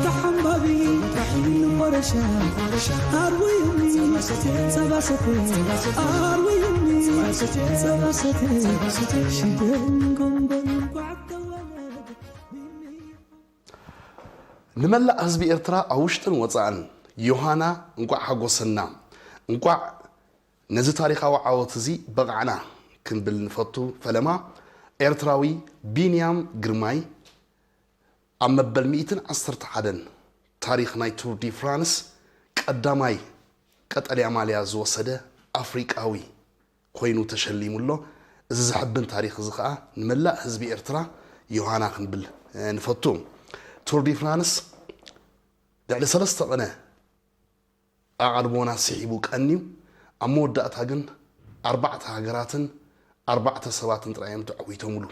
ተሓምባቢ ንቆረሻ ኣርወዩኒ ጸባሰተ ኣርወዩኒ ጸባሰተ ሽደን ጎንበን ጓዕተዋለ ንመላእ ህዝቢ ኤርትራ ኣብ ውሽጥን ወጻእን ዮሃና እንቋዕ ሓጎሰና፣ እንቋዕ ነዚ ታሪኻዊ ዓወት እዚ በቓዕና ክንብል ንፈቱ። ፈለማ ኤርትራዊ ቢንያም ግርማይ ኣብ መበል ሚእትን ዓሰርተ ሓደን ታሪኽ ናይ ቱር ዲ ፍራንስ ቀዳማይ ቀጠልያ ማልያ ዝወሰደ ኣፍሪቃዊ ኮይኑ ተሸሊሙ ኣሎ። እዚ ዘሕብን ታሪኽ እዚ ኸኣ ንመላእ ህዝቢ ኤርትራ ዮሃና ክንብል ንፈቱ። ቱር ዲ ፍራንስ ልዕሊ ሰለስተ ቕነ ኣቓልቦና ስሒቡ ቀንዩ፣ ኣብ መወዳእታ ግን ኣርባዕተ ሃገራትን ኣርባዕተ ሰባትን ጥራይ እዮም ተዓዊቶምሉ።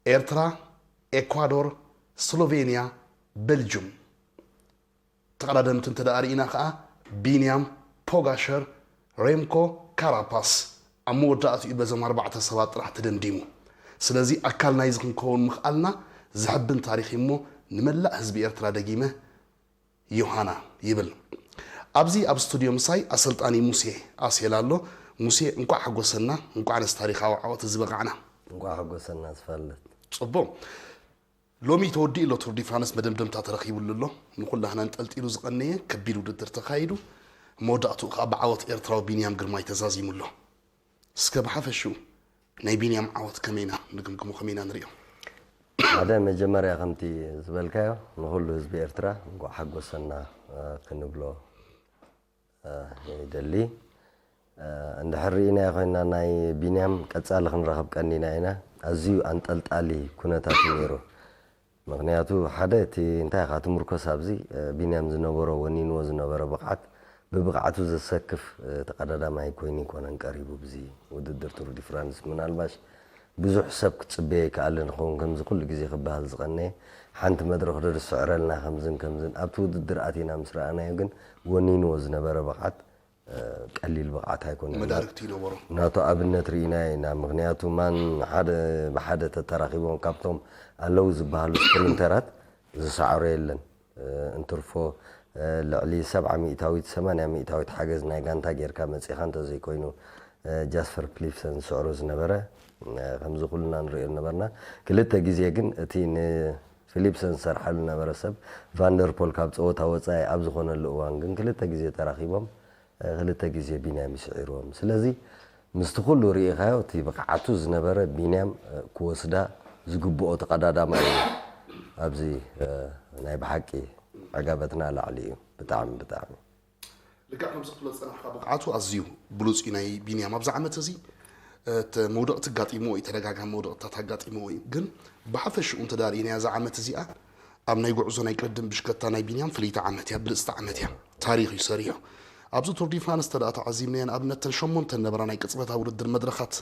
ኤርትራ፣ ኤኳዶር፣ ስሎቬንያ፣ ቤልጁም። ተቐዳደምቲ እንተ ደኣ ርኢና ኸኣ ቢንያም ፖጋሸር፣ ሬምኮ ካራፓስ ኣብ መወዳእትኡ በዞም ኣርባዕተ ሰባት ጥራሕ ተደምዲሙ። ስለዚ ኣካል ናይዚ ክንከውን ምኽኣልና ዘሕብን ታሪኽ እዩ እሞ ንመላእ ህዝቢ ኤርትራ ደጊመ ዮሃና ይብል። ኣብዚ ኣብ ስቱድዮ ምሳይ ኣሰልጣኒ ሙሴ ኣሴል ኣሎ። ሙሴ እንቋዕ ሓጎሰና፣ እንቋዕ ነዚ ታሪኻዊ ዓወት እዚ በቓዕና። እንቋዕ ሓጎሰና ዝፋለት። ጽቡቕ። ሎሚ ተወዲኡ ኣሎ ቱር ዲ ፍራንስ መደምደምታ ተረኺቡሉ ኣሎ። ንኹላህና እንጠልጢሉ ዝቐነየ ከቢድ ውድድር ተኻይዱ መወዳእትኡ ከዓ ብዓወት ኤርትራዊ ቢንያም ግርማይ ተዛዚሙ ኣሎ። እስከ ብሓፈሽኡ ናይ ቢንያም ዓወት ከመይና ንግምግሞ ከመይና ንሪኦ? ሓደ መጀመርያ ከምቲ ዝበልካዮ ንኹሉ ህዝቢ ኤርትራ እንኳዕ ሓጎሰና ክንብሎ ይደሊ። እንድሕር ርኢናዮ ኮይና ናይ ቢንያም ቀጻሊ ክንረኽብ ቀኒና ኢና። ኣዝዩ ኣንጠልጣሊ ኩነታት እዩ ነይሩ። ምኽንያቱ ሓደ እቲ እንታይ ኢኻ ትምርኮስ ኣብዚ ቢንያም ዝነበሮ ወኒንዎ ዝነበረ ብቕዓት ብብቕዓቱ ዘሰክፍ ተቐዳዳማይ ኮይኑ ኣይኮነን ቀሪቡ ብዚ ውድድር ቱር ዲ ፍራንስ ምናልባሽ ብዙሕ ሰብ ክትጽበዮ ይከኣል ንኸውን ከምዚ ኩሉ ግዜ ክበሃል ዝቐነየ ሓንቲ መድረኽ ዶ ዝስዕረልና ከምዝን ከምዝን ኣብቲ ውድድር ኣቲና ምስ ረኣናዮ ግን ወኒንዎ ዝነበረ ብቕዓት ቀሊል ብቕዓት ኣይኮነን። መዳርግቲ ይነበሮ። ናቱ ኣብነት ርኢናዮ ኢና። ምኽንያቱ ማን ሓደ ብሓደ ተተራኺቦም ካብቶም ኣለዉ ዝበሃሉ ስፕሪንተራት ዝሰዓሮ የለን። እንትርፎ ልዕሊ ሰብዓ ሚእታዊት ሰማንያ ሚእታዊት ሓገዝ ናይ ጋንታ ጌርካ መጺኻ እንተዘይኮይኑ ጃስፐር ፕሊፕሰን ዝስዕሮ ዝነበረ ከምዚ ኩልና ንሪኦ ዝነበርና ክልተ ግዜ ግን እቲ ንፊሊፕሰን ዝሰርሓሉ ዝነበረ ሰብ ቫንደርፖል ካብ ፀወታ ወፃኢ ኣብ ዝኾነሉ እዋን ግን ክልተ ግዜ ተራኺቦም ክልተ ግዜ ቢንያም ይስዒርዎም። ስለዚ ምስቲ ኩሉ ርኢኻዮ እቲ ብቕዓቱ ዝነበረ ቢንያም ክወስዳ ዝግብኦ ተቐዳዳማይ እዩ። ኣብዚ ናይ ብሓቂ ዕጋበትና ላዕሊ እዩ። ብጣዕሚ ብጣዕሚ። ልክዕ ከምዚ ክትብሎ ዝጸናሕካ ብቕዓቱ ኣዝዩ ብሉጽ እዩ ናይ ቢንያም ኣብዚ ዓመት እዚ እቲ መውደቕቲ ኣጋጢምዎ እዩ፣ ተደጋጋሚ መውደቕታት ኣጋጢምዎ እዩ። ግን ብሓፈሽኡ እንተ ዳርኢናያ እዛ ዓመት እዚኣ ኣብ ናይ ጉዕዞ ናይ ቅድድም ብሽከታ ናይ ቢንያም ፍልይቲ ዓመት እያ፣ ብልጽቲ ዓመት እያ። ታሪኽ እዩ ሰሪሑ። ኣብዚ ቱር ዲ ፍራንስ እንተ ደኣ ተዓዚብናዮ ንኣብነት ተን ሸሞንተ ዝነበራ ናይ ቅጽበታዊ ውድድር መድረኻት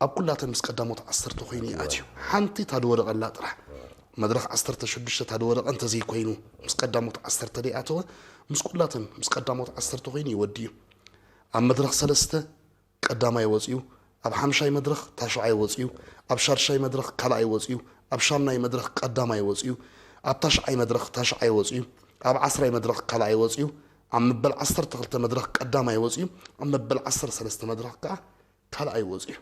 ኣብ ኩላተን ምስ ቀዳሞት ዓሰርተ ኮይኑ እዩ ኣትዩ። ሓንቲ እታ ዝወደቐላ ጥራሕ መድረኽ ዓሰርተ ሽዱሽተ እታ ዝወደቐ እንተዘይኮይኑ ምስ ቀዳሞት ዓሰርተ ደይኣተወ ምስ ኩላተን ምስ ቀዳሞት ዓሰርተ ኮይኑ እዩ ወዲኡ። ኣብ መድረኽ ሰለስተ ቀዳማይ ወጺኡ፣ ኣብ ሓምሻይ መድረኽ ታሽዓይ ወጺኡ፣ ኣብ ሻድሻይ መድረኽ ካልኣይ ወጺኡ፣ ኣብ ሻምናይ መድረኽ ቀዳማይ ወጺኡ፣ ኣብ ታሽዓይ መድረኽ ታሽዓይ ወጺኡ፣ ኣብ ዓስራይ መድረኽ ካልኣይ ወጺኡ፣ ኣብ መበል ዓሰርተ ክልተ መድረኽ ቀዳማይ ወጺኡ፣ ኣብ መበል ዓሰርተ ሰለስተ መድረኽ ከኣ ካልኣይ ወጺኡ።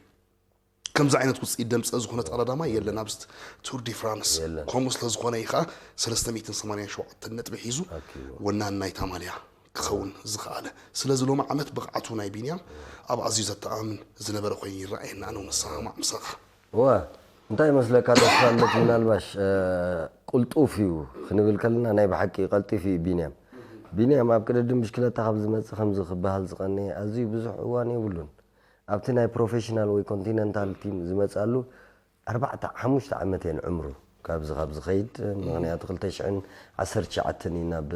ከምዚ ዓይነት ውፅኢት ደምፀ ዝኾነ ተቐዳዳማይ የለን ኣብዚ ቱር ዲ ፍራንስ። የለን። ከምኡ ስለ ዝኾነ እዩ ከዓ ሰለስተ ሚእትን ሰማንያን ሸውዓተን ነጥቢ ሒዙ ኣኪቡ። ወናኒ ናይታ ማልያ ክኸውን ዝኸኣለ። ስለዚ ሎሚ ዓመት ብቕዓቱ ናይ ቢንያም ኣብ ኣዝዩ ዘተኣማምን ዝነበረ ኮይኑ ይረኣየኒ ኣነ እውን እሰማማዕ ምሳኻ። እወ እንታይ ይመስለካ ተስፋለት ምናልባሽ እ፣ ቅልጡፍ እዩ ክንብል ከለና ናይ ብሓቂ ቀልጢፍ እዩ ቢንያም። ቢንያም ኣብ ቅድድም ብሽክለታ ካብ ዝመፅእ ከምዚ ክበሃል ዝቐነየ ኣዝዩ ብዙሕ እዋን የብሉን። ኣብቲ ናይ ፕሮፌሽናል ወይ ኮንቲነንታል ቲም ዝመፅኣሉ ኣርባዕተ ሓሙሽተ ዓመት እየን ዕምሩ ካብዚ ካብ ዝኸይድ ምኽንያቱ ክልተ ሽሕን ዓሰርተ ትሽዓተን እዩ ናብ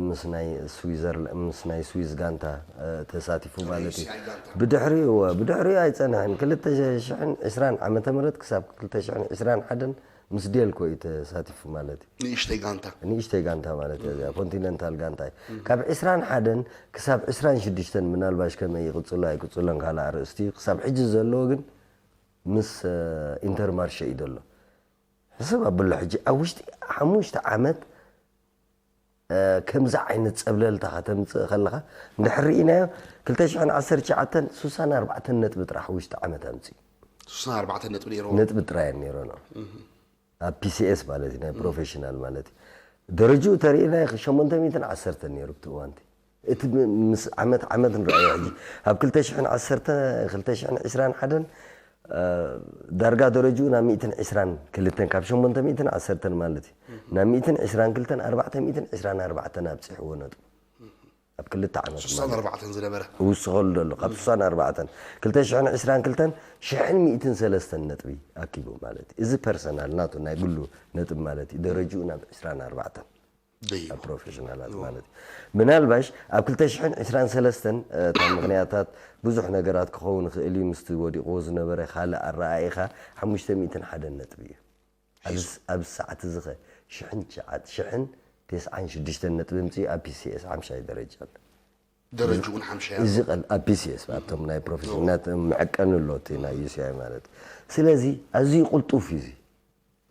ምስ ናይ ስዊዘር ምስ ናይ ስዊዝ ጋንታ ተሳቲፉ ማለት እዩ። ብድሕሪኡ እወ ብድሕሪኡ ኣይጸንሐን ክልተ ሽሕን ዕስራን ዓመተ ምህረት ክሳብ ክልተ ሽሕን ዕስራን ሓደን ምስ ዴልኮ እዩ ተሳቲፉ ማለት እዩ። ንእሽተይ ጋንታ። ንእሽተይ ጋንታ ማለት እያ እዚኣ ኮንቲነንታል ጋንታ እዩ። ካብ ዕስራን ሓደን ክሳብ ዕስራን ሽዱሽተን ምናልባሽ ከመይ ይቕጽሎ ኣይቅጽሎን ካልእ ኣርእስቲ እዩ። ክሳብ ሕጂ ዘለዎ ግን ምስ ኢንተርማርሸ እዩ ዘሎ። ሰብ ኣብሎ ሕጂ ኣብ ውሽጢ ሓሙሽተ ዓመት ከምዚ ዓይነት ጸብለልታ ከተምጽእ ከለኻ እንድሕር ርኢናዮ ክልተ ሽሕን ዓሰርተ ትሽዓተን ስሳን ኣርባዕተን ነጥቢ ጥራሕ ውሽጢ ዓመት ኣምጽእ። ስሳን ኣርባዕተን ነጥቢ ነይሮ። ነጥቢ ጥራይ ነይሮ ነው ኣብ ፒሲኤስ ማለት እዩ ናይ ፕሮፌሽናል ማለት እዩ። ደረጅኡ ተርእናዮ ሸሞንተ ሚእትን ዓሰርተን ነይሩ ብቲ እዋንቲ። እቲ ምስ ዓመት ዓመት ንረኣዮ ሕጂ ኣብ ክልተ ሽሕን ዓሰርተ ክልተ ሽሕን ዕስራን ሓደን ዳርጋ ደረጅኡ ናብ ሚእትን ዕስራን ክልተን ካብ ሸሞንተ ሚእትን ዓሰርተን ማለት እዩ ናብ ሚእትን ዕስራን ክልተን ኣርባዕተ ሚእትን ዕስራን ኣርባዕተን ኣብፂሕዎ ነጥቡ ኣብ ክልተ ዓመት ስሳን ኣርባዕተን ዝነበረ ውስኸሉ ዘሎ ካብ ስሳን ኣርባዕተን ክልተ ሽሕን ዕስራን ክልተን ሽሕን ሚእትን ሰለስተን ነጥቢ ኣኪቡ ማለት እዩ። እዚ ፐርሰናል ናቱ ናይ ግሉ ነጥብ ማለት እዩ። ደረጅኡ ናብ ዕስራን ኣርባዕተን ደይቡ ኣብ ፕሮፌሽናላት ማለት እዩ። ምናልባሽ ኣብ ክልተ ሽሕን ዕስራን ሰለስተን እታ ምክንያታት ብዙሕ ነገራት ክኸውን ይኽእል እዩ። ምስቲ ወዲቕዎ ዝነበረ ካልእ ኣረኣኢኻ ሓሙሽተ ሚእትን ሓደን ነጥቢ እዩ። ኣብዚ ኣብዚ ሰዓት እዚ ኸ ሽሕን ትሽዓት ሽሕን ተስዓን ሽዱሽተን ነጥቢ ምፅኡ ኣብ ፒሲኤስ ሓምሻይ ደረጃ ኣሎ። ደረጅኡን ሓምሻይ ኣሎ። እዚ ቀል ኣብ ፒሲኤስ ኣብቶም ናይ ፕሮፌሽናት መዐቀኒ ኣሎ እቲ ናይ ዩሲኣይ ማለት እዩ። ስለዚ ኣዝዩ ቅልጡፍ እዩ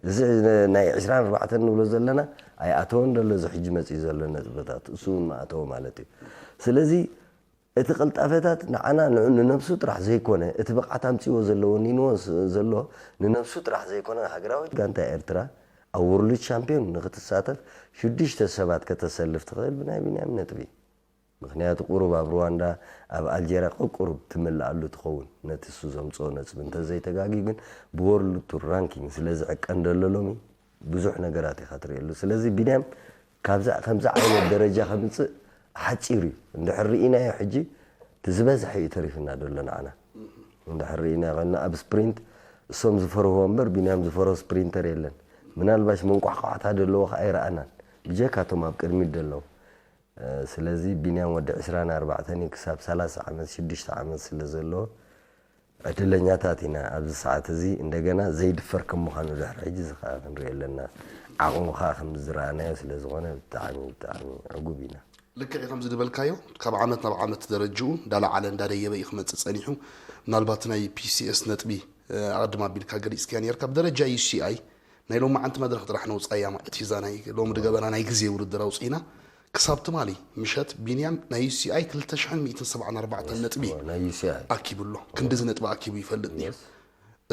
እዚ እዚ ናይ ዕስራን ኣርባዕተን ንብሎ ዘለና ኣይኣተወን ዘሎ እዚ ሕጂ መፅኡ ዘሎ ነጥብታት እሱ እውን መኣተወ ማለት እዩ። ስለዚ እቲ ቅልጣፈታት ንዓና ንዑ ንነብሱ ጥራሕ ዘይኮነ እቲ ብቕዓት ኣምፅዎ ዘሎ ወኒንዎ ስ- ዘሎ ንነብሱ ጥራሕ ዘይኮነ ሃገራዊት ጋንታ ኤርትራ ኣብ ወርልድ ቻምፒዮን ንክትሳተፍ ሽዱሽተ ሰባት ከተሰልፍ ትኽእል ብናይ ቢንያም ነጥቢ። ምክንያቱ ቁሩብ ኣብ ሩዋንዳ ኣብ ኣልጀርያ ቁሩብ ትምልኣሉ ትኸውን ነቲ እሱ ዘምፅኦ ነፅቢ እንተዘይተጋግዩ ግን ብወርልድ ቱር ራንኪንግ ስለዝዕቀን ዘሎ ሎሚ ብዙሕ ነገራት ኢኻ ትርእየሉ። ስለዚ ቢንያም ካብዛ ከምዚ ዓይነት ደረጃ ከምፅእ ሓፂር እዩ። እንድሕር ርኢናዮ ሕጂ እቲ ዝበዝሐ እዩ ተሪፍና ዘሎ ንዓና። እንድሕር ርኢናዮ ኮይና ኣብ ስፕሪንት እሶም ዝፈርህዎ እምበር ቢንያም ዝፈርሆ ስፕሪንተር የለን። ምናልባሽ መንቋሕቋሕታ ዘለዎ ከዓ ኣይረኣናን ብጀካ እቶም ኣብ ቅድሚት ዘለዉ። ስለዚ ቢንያም ወዲ ዕስራን ኣርባዕተን እዩ ክሳብ ሰላሳ ዓመት ሽዱሽተ ዓመት ስለ ዘለዎ ዕድለኛታት ኢና ኣብዚ ሰዓት እዚ እንደገና ዘይድፈር ከም ምዃኑ ድሕሪ ሕጂ እዚ ከዓ ክንሪኦ ኣለና። ዓቕሙ ከዓ ከም ዝረኣናዮ ስለ ዝኾነ ብጣዕሚ ብጣዕሚ ዕጉብ ኢና። ልክዕ ከም ዝድበልካዮ ካብ ዓመት ናብ ዓመት ደረጅኡ እንዳለዓለ እንዳደየበ እዩ ክመፅእ ፀኒሑ። ምናልባት ናይ ፒሲኤስ ነጥቢ ኣቐድም ኣቢልካ ገሊፅክያ ነርካ ብደረጃ ዩሲኣይ ናይ ሎማዓንቲ መድረኽ ጥራሕ ነውፃያ ማለት እዩ። እዛ ናይ ሎሚ ድገበና ናይ ግዜ ውድድር ኣውፅኢና ክሳብ ትማሊ ምሸት ቢንያም ናይ ዩሲኣይ ክልተ ሽሕን ሚእትን ሰብዓን ኣርባዕተን ነጥቢ ናይ ዩሲኣይ ኣኪቡ ኣሎ። ክንድዚ ነጥቢ ኣኪቡ ይፈልጥ ድዩ?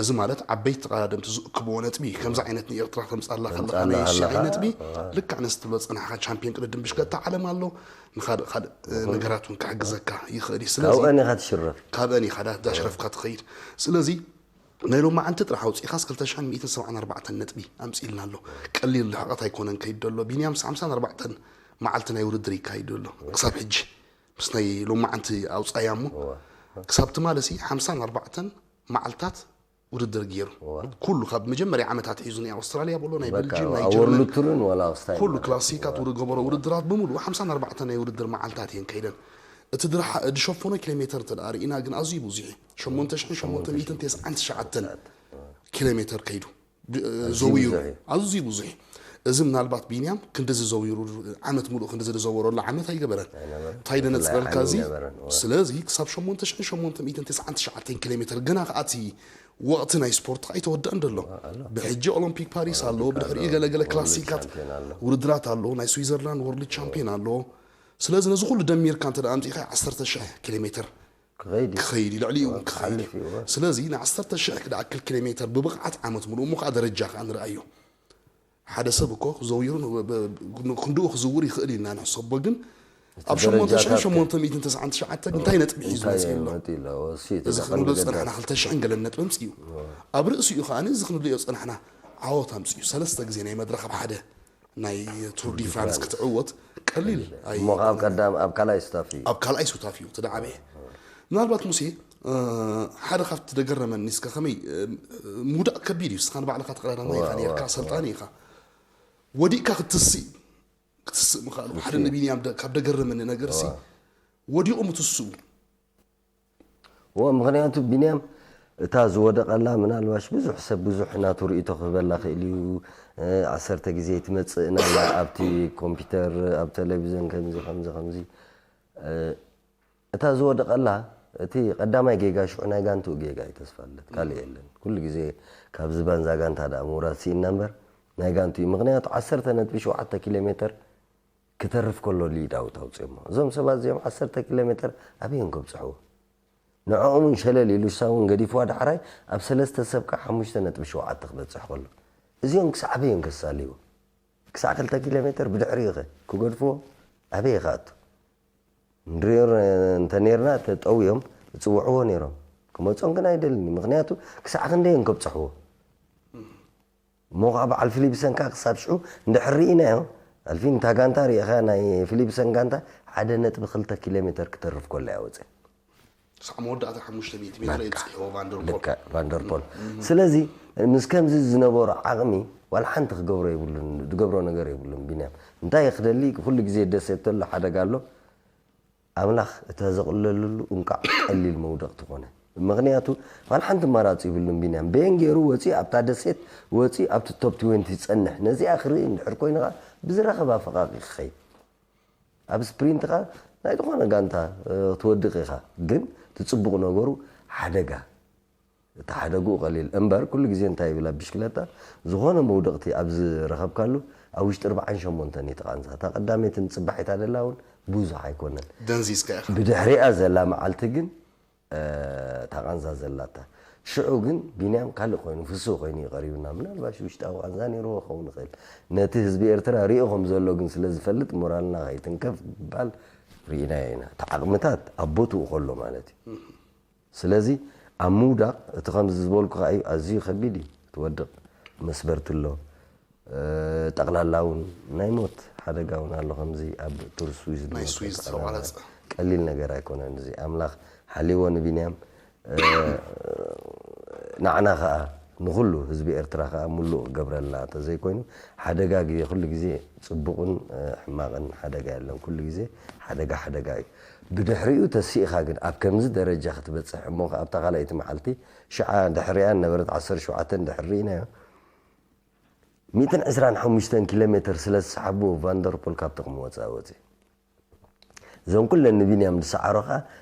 እዚ ማለት ዓበይቲ ተቐዳደምቲ ዝእክብዎ ነጥቢ እዩ። ከምዚ ዓይነት ንኤርትራ ተምፅኣላ ከለኻ ናይ ዩሲኣይ ነጥቢ ልክዕ ነዚ ትብሎ ዝፀናሕካ ቻምፒዮን ቅድድም ብሽክለታ ዓለም ኣሎ፣ ንካልእ ካልእ ነገራት እውን ክሕግዘካ ይኽእል እዩ። ስለዚ ካብአን ኢኻ ትሽረፍ ካብአን ኢኻ ዳ- ዳሽረፍካ ትኸይድ። ስለዚ ናይ ሎማዓንቲ ጥራሕ ኣውፂእኻስ ክልተ ሽሕን ሚእትን ሰብዓን ኣርባዕተን ነጥቢ ኣምፂእልና ኣሎ። ቀሊል ርሕቐት ኣይኮነን ከይድ ዘሎ። ቢንያምስ ሓምሳን ኣርባዕተን መዓልቲ ናይ ውድድር ይካይድ ኣሎ ክሳብ ሕጂ ምስ ናይ ሎማዓንቲ ኣውፃያ እሞ ክሳብ ትማሊ ሲ ሓምሳን ኣርባዕተን መዓልታት ውድድር ገይሩ ኩሉ ካብ መጀመርያ ዓመታት ሒዙ ናይ ኣውስትራልያ በሎ ናይ በልጅም ናይ ጀርመን ወርልድ ቱርን ዋላ ኣውስታይ ኩሉ ክላሲካት ዝገበሮ ውድድራት ብምሉእ ሓምሳን ኣርባዕተን ናይ ውድድር መዓልታት እየን ከይደን። እቲ ድርሓ ዝሸፈኖ ኪሎ ሜተር እንተ ደኣ ርኢና ግን ኣዝዩ ብዙሕ እዩ። ሸሞንተ ሽሕን ሸሞንተ ሚእትን ተስዓን ትሽዓተን ኪሎ ሜተር ከይዱ ብ- ዘውይሩ ብዙሕ እዩ። ኣዝዩ ብዙሕ እዩ። እዚ ምናልባት ቢንያም ክንድዚ ዘውይሩ ዓመት ሙሉእ ክንድዚ ዝዘወረሉ ዓመት ኣይገበረን። እንታይ ደነፅረልካ እዚ ኣይነበረን። ስለዚ ክሳብ ሸሞንተ ሽሕን ሸሞንተ ሚእትን ተስዓን ትሽዓተን ኪሎ ሜተር ገና ከኣ እቲ ወቕቲ ናይ ስፖርት ኣይተወደአን ደሎ። ብሕጂ ኦሎምፒክ ፓሪስ ኣለዎ፣ ብድሕሪኡ ገለገለ ክላሲካት ቻምፒዮን ኣሎ። ውድድራት ኣለዎ፣ ናይ ስዊዘርላንድ ወርልድ ቻምፒዮን ኣለዎ። ስለዚ ነዚ ኩሉ ደሚርካ እንተ ደኣ ኣምፂእካ ዓሰርተ ሽሕ ኪሎ ሜተር ክኸይድ እዩ። ክኸይድ እዩ፣ ልዕሊኡ እውን ክኸይድ እዩ። ክሓልፍ እዩ። ስለዚ ንዓሰርተ ሽሕ ክደኣክል ኪሎ ሜተር ብብቕዓት ዓመት ሙሉእ እሞ ከዓ ደረጃ ከዓ ንርኣዮ። ሓደ ሰብ እኮ ዘውይሩ ን- ብ- ብ- ክንድኡ ክዝውር ይኽእል ኢልና ንሕሰቦ፣ ግን ኣብ ደረጃታት ሸሞንተ ሽሕን ሸሞንተ ሚእትን ተስዓን ትሽዓተ እንታይ ነጥቢ ሒዙ መፂኡ ኣሎ? መፂኡ ኣሎ። እሱ እዩ እዚ ተጠቐሚ ክንብሎ ገዳት። ዝፀናሕና ክልተ ሽሕን ገለን ነጥቢ ኣምፅኡ። ኣብ ርእሲኡ ከዓ እዚ ክንብልዮ ዝፀናሕና ዓወት ኣምፅኡ። ሰለስተ ግዜ ናይ መድረኽ ኣብ ሓደ ናይ ቱር ዲ ፍራንስ ክትዕወት ቀሊል ኣይ- እሞ ኣብ ቀዳም ኣብ ካልኣይ ስታፍ እዩ ኣብ ካልኣይ ሱታፍ እዩ እቲ ደዓበየ። ምናልባት ሙሴ እ፣ ሓደ ካብቲ ደገረመኒ እስከ ከመይ እ፣ ምውዳቕ ከቢድ እዩ። እስኻ ንባዕልኻ ተቐዳዳማይ ኢኻ እዋ፣ ነርካ እዋ፣ ሰልጣኒ ኢኻ ወዲቕካ ክትስእ ክትስእ ምኽኣሉ ሓደ ንቢንያም ደ- ካብ ደገረመኒ ነገር ሲ ወዲቑ ምትስኡ እዎ ምኽንያቱ ቢንያም እታ ዝወደቐላ ምናልባሽ ብዙሕ ሰብ ብዙሕ ናቱ ርእይቶ ክህበላ ክእል እዩ። እ፣ ዓሰርተ ግዜ ትመፅእ ናላ ኣብቲ ኮምፒውተር ኣብ ቴሌቪዥን ከምዚ ከምዚ ከምዚ እ፣ እታ ዝወደቐላ እቲ ቀዳማይ ጌጋ ሽዑ ናይ ጋንትኡ ጌጋ እዩ ተስፋለት ካልእ የለን። ኩሉ ግዜ ካብዚ ባንዛ ጋንታ ደኣ ምውራድ ስኢና እምበር ናይ ጋንትኡ። ምኽንያቱ ዓሰርተ ነጥቢ ሸውዓተ ኪሎ ሜትር ክተርፍ ከሎ ሊድ ኣውት ኣውፅኦሞ። እዞም ሰባት እዚኦም ዓሰርተ ኪሎ ሜትር ኣበይ እዮም ከብፅሕዎ? ንዕኦም እውን ሸለል ኢሉ፣ እሳ እውን ገዲፍዋ ዳሕራይ ኣብ ሰለስተ ሰብ ከዓ ሓሙሽተ ነጥቢ ሸውዓተ ክበፅሕ ከሎ፣ እዚኦም ክሳዕ ኣበይ እዮም ከሳልይዎ? ክሳዕ ክልተ ኪሎ ሜትር ብድሕሪኡ ኸ ክገድፍዎ ኣበይ ይኸኣቱ? ንሪኦ እንተ ነርና ተጠውዮም ዝፅውዕዎ ነይሮም። ክመፅኦም ግን ኣይደልን እዩ። ምኽንያቱ ክሳዕ ክንደይ እዮም ከብፅሕዎ? እሞ ከዓ በዓል ፊሊፕሰን ከዓ ክሳብ ሽዑ እንድሕር ርኢናዮ፣ ኣልፊን እታ ጋንታ ርኢኻ፣ ናይ ፊሊፕሰን ጋንታ ሓደ ነጥቢ ክልተ ኪሎ ሜትር ክተርፍ ከሎ እያ ወፅእ። ክሳዕ መወዳእታ ሓሙሽተ ሚእቲ ሜትር የብፅሕዎ ቫንደርፖል። ልክዕ፣ ቫንደርፖል። ስለዚ ምስ ከምዚ ዝነበሮ ዓቕሚ ዋላ ሓንቲ ክገብሮ የብሉን፣ ዝገብሮ ነገር የብሉን። ቢንያም እንታይ ክደሊ? ኩሉ ግዜ ደሴት ተሎ ሓደጋ ኣሎ። ኣምላኽ እታ ዘቕለለሉ እንቋዕ ቀሊል መውደቕቲ ኮነ። ምኽንያቱ ዋላ ሓንቲ ኣማራፂ ይብሉን። ቢንያም በየን ገይሩ ወፂኡ ኣብታ ደሴት፣ ወፂኡ ኣብቲ ቶፕ ትወንቲ ይፀንሕ። ነዚኣ ክርኢ እንድሕር ኮይኑ ከዓ ብዝረኸባ ፈቓቂ ክኸይድ። ኣብ ስፕሪንት ከዓ ናይ ዝኾነ ጋንታ እ፣ ክትወድቕ ኢኻ። ግን እቲ ፅቡቕ ነገሩ ሓደጋ፣ እቲ ሓደግኡ ቀሊል እምበር። ኩሉ ግዜ እንታይ ይብል ኣብ ብሽክለታ፣ ዝኾነ መውደቕቲ ኣብ ዝረኸብካሉ ኣብ ውሽጢ ኣርባዓን ሸሞንተን እዩ ተቓንዛ። እታ ቀዳመይትን ፅባሒታ ደላ እውን ብዙሕ ኣይኮነን። ደንዚዝካ ኢኻ። ብድሕሪኣ ዘላ መዓልቲ ግን እ፣ እታ ቃንዛ ዘላታ። ሽዑ ግን ቢንያም ካልእ ኮይኑ፣ ፍሱህ ኮይኑ እዩ ቀሪቡና። ምናልባሽ ውሽጣዊ ቃንዛ ነይርዎ ክኸውን ይኽእል። ነቲ ህዝቢ ኤርትራ ሪኦ ከም ዘሎ ግን ስለ ዝፈልጥ፣ ሞራልና ከይትንከፍ ባል ርኢናዮ ኢና። እቲ ዓቕምታት ኣብ ቦትኡ ከሎ ማለት እዩ። ስለዚ ኣብ ምውዳቕ እቲ ከምዚ ዝበልኩኻ እዩ፣ ኣዝዩ ከቢድ እዩ። ትወድቕ መስበርቲ ኣሎ። እ፣ ጠቕላላ እውን ናይ ሞት ሓደጋ እውን ኣሎ። ከምዚ ኣብ ቱር ስዊዝ ናይ ዝነበረ ስዊዝ ጠቕላላ ዝተቋረጸ። ቀሊል ነገር ኣይኮነን። እዚ ኣምላኽ ሓልይዎ ንቢንያም፣ እ፣ ንዓና ኸኣ ንኹሉ ህዝቢ ኤርትራ ኸኣ ምሉእ ክገብረልና እንተዘይኮይኑ፣ ሓደጋ ግዜ ኩሉ ግዜ ጽቡቕን እ፣ ሕማቕን ሓደጋ የለን። ኩሉ ግዜ ሓደጋ ሓደጋ እዩ። ብድሕሪኡ ተሲእኻ ግን ኣብ ከምዚ ደረጃ ክትበጽሕ እሞ ኸኣ ኣብታ ካልኣይቲ መዓልቲ ሽዓ ድሕሪኣ ነበረት ዓሰርተ ሸውዓተ ድሕሪ ርኢናዮ። ሚእትን ዕስራን ሓሙሽተን ኪሎ ሜትር ስለ ዝሰሓብዎ ቫንደርፖል ካብ ጥቕሚ ወፃኢ ወፂ። እዞም ኩለን ንቢንያም ዝሰዓሮ ከዓ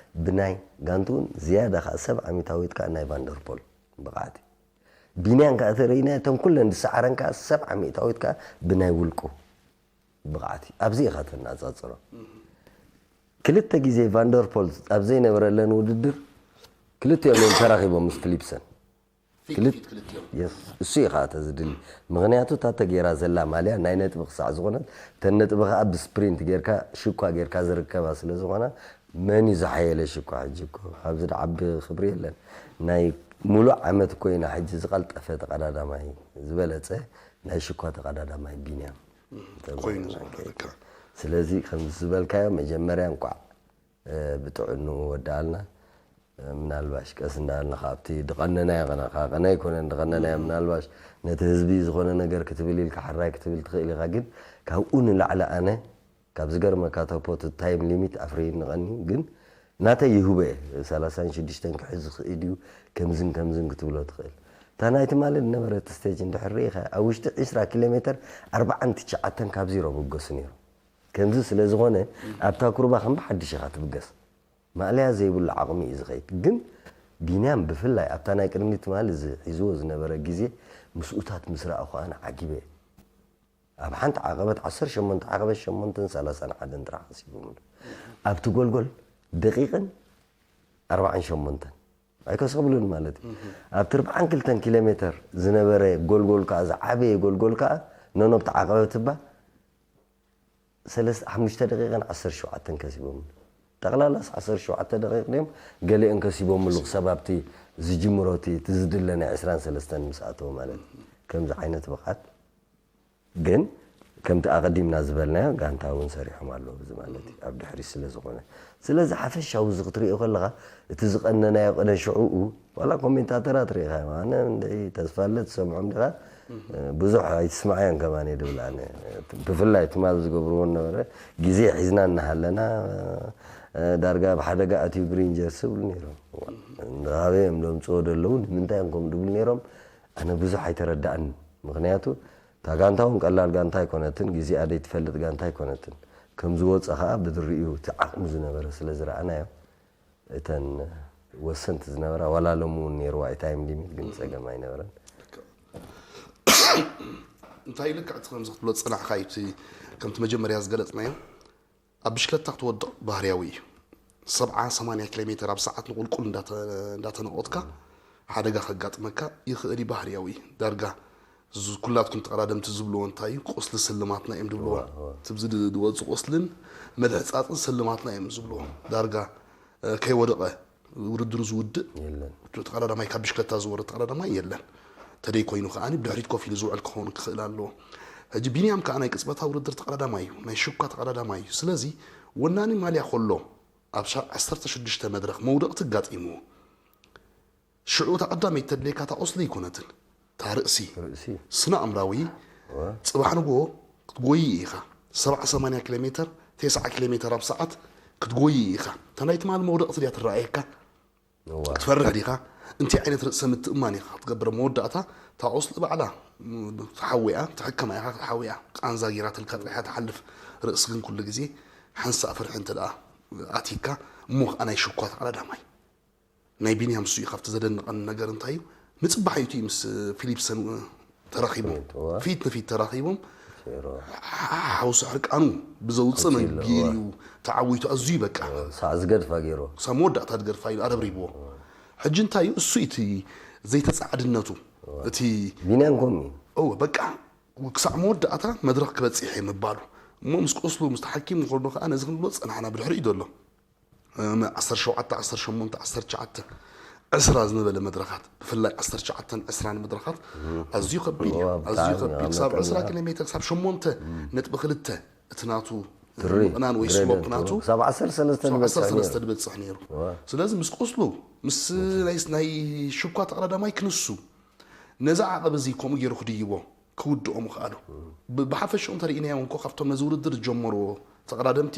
ብናይ ጋንትኡን ዝያዳ ከዓ ሰብዓ ሚእታዊት ከዓ ናይ ቫንደርፖል ብቕዓት እዩ። ቢንያም ከዓ ተረኢና እቶም ኩለን ዝሰዓረን ከዓ ሰብዓ ሚእታዊት ከዓ ብናይ ውልቁ ብቕዓት እዩ። ኣብዚ ኢኻ ተነፃፅሮ። ክልተ ግዜ ቫንደርፖል ኣብ ዘይነበረለን ውድድር ክልቲኦም እዮም ተራኺቦም ምስ ፊሊፕሰን። ፊት ክልት- ፊት ክልቲኦም የስ፣ እሱ ኢኻ ተዝድሊ። ምኽንያቱ እታ ተጌራ ዘላ ማልያ ናይ ነጥቢ ክሳዕ ዝኾነት፣ ተን ነጥቢ ከዓ ብስፕሪንት ጌርካ ሽኳ ጌርካ ዝርከባ ስለ ዝኾና፣ መን እዩ ዝሓየለ ሽኳ? ሕጂ እኮ ኣብዚ ዓቢ ክብሪ የለን። ናይ ሙሉእ ዓመት እኮ ኢና ሕጂ ዝቐልጠፈ ተቐዳዳማይ፣ ዝበለፀ ናይ ሽኳ ተቐዳዳማይ ቢንያም ኮይኑ ተባሂልና ዝበለካ። ስለዚ ከምዚ ዝበልካዮ መጀመርያ እንኳዕ እ፣ ብጥዕንኡ ወዳኣልና። እ፣ ምናልባሽ ቀስ እንዳበልና ካብቲ ድቐነናዮ፣ ቀነ- ካ- ቀነ ኣይኮነን ድቐነናዮ። ምናልባሽ ነቲ ህዝቢ ዝኾነ ነገር ክትብል ኢልካ ሕራይ ክትብል ትኽእል ኢኻ። ግን ካብኡ ንላዕሊ ኣነ ካብ ዝገርመካ ተፖት ታይም ሊሚት ኣፍርይኒ ቀኒ። ግን ናተይ ይህቦ እየ። ሰላሳን ሽዱሽተን ክሕዝ ዝኽእል እዩ፣ ከምዝን ከምዝን ክትብሎ ትኽእል። እታ ናይ ትማሊ ዝነበረት ስቴጅ እንድሕር ርኢኻ ኣብ ውሽጢ ዕስራ ኪሎ ሜትር ኣርባዓን ትሽዓተን ካብ ዜሮ ብገሱ ነይሩ። ከምዚ ስለ ዝኾነ ኣብታ ኩርባ ከም ብሓድሽ ኢኻ ትብገስ። ማእለያ ዘይብሉ ዓቕሚ እዩ ዝኸይድ። ግን ቢንያም ብፍላይ ኣብታ ናይ ቅድሚ ትማሊ እዚ ሒዝዎ ዝነበረ ግዜ ምስኡታት ምስ ረኣኹ ኣነ ዓጊበ እየ። ኣብ ሓንቲ ዓቐበት ዓሰርተ ሸሞንተ ዓቐበት ሸሞንተን ሰላሳን ሓደን ጥራሕ ከሲቦምሉ። ኣብቲ ጎልጎል ደቂቕን ኣርባዓን ሸሞንተን ኣይከሰብሉን ማለት እዩ። ኣብቲ ኣርባዓን ክልተን ኪሎ ሜትር ዝነበረ ጎልጎል ከዓ ዝዓበየ ጎልጎል ከዓ ነኖብቲ ዓቐበት እባ ሰለስተ ሓሙሽተ ደቂቕን ዓሰርተ ሸውዓተን ከሲቦምሉ። ጠቕላላስ ዓሰርተ ሸውዓተ ደቂቕ ድዮም ገሊኦም ከሲቦምሉ ክሳብ ኣብቲ ዝጅምሮ እቲ እቲ ዝድለ ናይ ዕስራን ሰለስተን ምስ ኣተወ ማለት እዩ። ከምዚ ዓይነት ብቕዓት ግን ከምቲ ኣቐዲምና ዝበልናዮ ጋንታ እውን ሰሪሖም ኣለዉ። እዚ ማለት እዩ ኣብ ድሕሪት ስለ ዝኾነ። ስለዚ ሓፈሻዊ እዚ ክትሪኦ ከለኻ እቲ ዝቐነናዮ ቅነ ሽዕኡ ዋላ ኮሜንታተራት ርኢኻ ኣነ እንደይ ተስፋለ ትሰምዖም ዲኻ ብዙሕ ኣይትስማዕዮን ከማን እየ ድብል ኣነ። ብፍላይ ትማል ዝገብርዎ ነበረ ግዜ ሒዝና እናሃለና ዳርጋ ኣብ ሓደጋ ኣትዩ ግሪንጀርስ ይብሉ ነይሮም። ንኻበዮም ለምፅዎ ደለዉ ንምንታይ እዮም ከምኡ ድብሉ ነይሮም? ኣነ ብዙሕ ኣይተረዳእን። ምኽንያቱ እታ ጋንታ እውን ቀላል ጋንታ ኣይኮነትን፣ ግዜኣ ደይትፈልጥ ጋንታ ኣይኮነትን። ከም ዝወፀ ከዓ ብድሪኡ እቲ ዓቕሚ ዝነበረ ስለ ዝረኣናዮ እተን ወሰንቲ ዝነበራ ዋላ ሎሚ እውን ነይርዋ እዩ ታይም ሊሚት ግን ፀገም ኣይነበረን። እንታይ ልክዕ እቲ ከምዚ ክትብሎ ዝጸናሕካ እዩ፣ እቲ ከምቲ መጀመርያ ዝገለጽናዮ ኣብ ብሽክለታ ክትወድቕ ባህርያዊ እዩ። ሰብዓ ሰማንያ ኪሎ ሜትር ኣብ ሰዓት ንቑልቁል እንዳተ- እንዳተነቆጥካ ሓደጋ ከጋጥመካ ይኽእል እዩ፣ ባህርያዊ እዩ። ዳርጋ እዚ ኩላትኩም ተቐዳደምቲ ዝብልዎ እንታይ እዩ? ቁስሊ ስልማትና እዮም ዝብልዎ። እዋ፣ እዋ። ትብዚ ዝወፁ ቁስልን ምልሕፃፅን ስልማትና እዮም ዝብልዎ። ዳርጋ እ፣ ከይወደቐ ውድድሩ ዝውድእ የለን። ተቐዳዳማይ፣ ካብ ብሽክለታ ዝወርድ ተቐዳዳማይ የለን። ተደይ ኮይኑ ከዓኒ ብድሕሪት ኮፍ ኢሉ ዝውዕል ክኸውን ክኽእል ኣለዎ። ሕጂ ቢንያም ከዓ ናይ ቅጽበታ ውድድር ተቐዳዳማይ እዩ፣ ናይ ሽኳ ተቐዳዳማይ እዩ። ስለዚ ወናኒ ማልያ ከሎ ኣብ ሻ- ዓሰርተ ሽዱሽተ መድረኽ መውደቕቲ ኣጋጢምዎ፣ ሽዑ እታ ቀዳመይቲ ተድልየካ እታ ቁስሊ ኣይኮነትን፣ እታ ርእሲ ርእሲ ስነ ኣእምራዊ። ጽባሕ ንግሆ ክትጎይ ኢኻ፣ ሰብዓ ሰማንያ ኪሎ ሜትር፣ ተስዓ ኪሎ ሜትር ኣብ ሰዓት ክትጎይ ኢኻ። እታ ናይ ትማሊ መውደቕቲ ድያ ትረኣየካ? እዋ ክትፈርሕ ዲኻ? እንታይ ዓይነት ርእሰ ምትእማን ኢኻ ክትገብር? መወዳእታ እታ ቁስሊ ባዕላ ም- ተሓዊኣ፣ ትሕከማ ኢኻ፣ ተሓዊኣ ቃንዛ ጌራትልካ ጥራሕ እያ ትሓልፍ። ርእሲ ግን ኩሉ ግዜ ሓንሳእ ፍርሒ እንተ ደኣ ኣቲካ፣ እሞ ኸኣ ናይ ሽኳ ተቐዳዳማይ ናይ ቢንያም እሱ እዩ። ካብቲ ዘደንቐኒ ነገር እንታይ እዩ? ንጽባሕ እዩ እቲ ምስ ፊሊፕሰን ተራኺቦም፣ እዋ። ፊት ንፊት ተራኺቦም፣ ሴሮ ሓውሲ ሕርቃኑ ብዘውፅእ ቀፂሉ፣ መንገዲ እዋ። እዩ ተዓዊቱ። ኣዝዩ በቃ ሳዕ ዝገድፋ ገይሩ ክሳብ መወዳእታ ዝገድፋ ኢሉ ኣረብሪብዎ። ሕጂ እንታይ እዩ እሱ እቲ ዘይተፃዓድነቱ፣ እቲ ቢንያም ከምኡ እዩ። ኦ በቃ ክሳዕ መወዳእታ መድረኽ ክበፅሕ እየ ምባሉ፣ እሞ ምስ ቁስሉ ምስ ተሓኪሙ ከሎ ከዓ ነዚ ክንብሎ ዝፀናሕና ብድሕሪኡ ዘሎ ዓሰርተ ሸውዓተ ዓሰርተ ሸሞንተ ዓሰርተ ትሽዓተ ዕስራ ዝነበለ መድረኻት፣ ብፍላይ ዓሰርተ ትሽዓተን ዕስራን መድረኻት ኣዝዩ ከቢድ እዩ። እዋ፣ ኣዝዩ ብጣዕሚ ከቢድ ኣብ ክሳብ መጠን ዕስራ እያ። ኪሎ ሜትር ክሳብ ሸሞንተ ነጥቢ ክልተ እቲ ናቱ ትሪ ምቕናን ወይ ግሬደንት ስሎፕ ናቱ ክሳብ ዓሰርተ ሰለስተ ክሳብ ዝበጽሕ ዓሰርተ ሰለስተ ነይሩ። ዝበጽሕ ነይሩ። እዋ። ስለዚ ምስ ቁስሉ ምስ ናይ ናይ ሽኳ ተቐዳዳማይ ክንሱ ነዚ ዓቐብ እዚ ከምኡ ገይሩ ክድይቦ ክውድኦ ምኽኣሉ ብ- ብሓፈሽኡ እንተርኢናዮ እንኮ ካብቶም ነዚ ውድድር ዝጀመርዎ ተቐዳደምቲ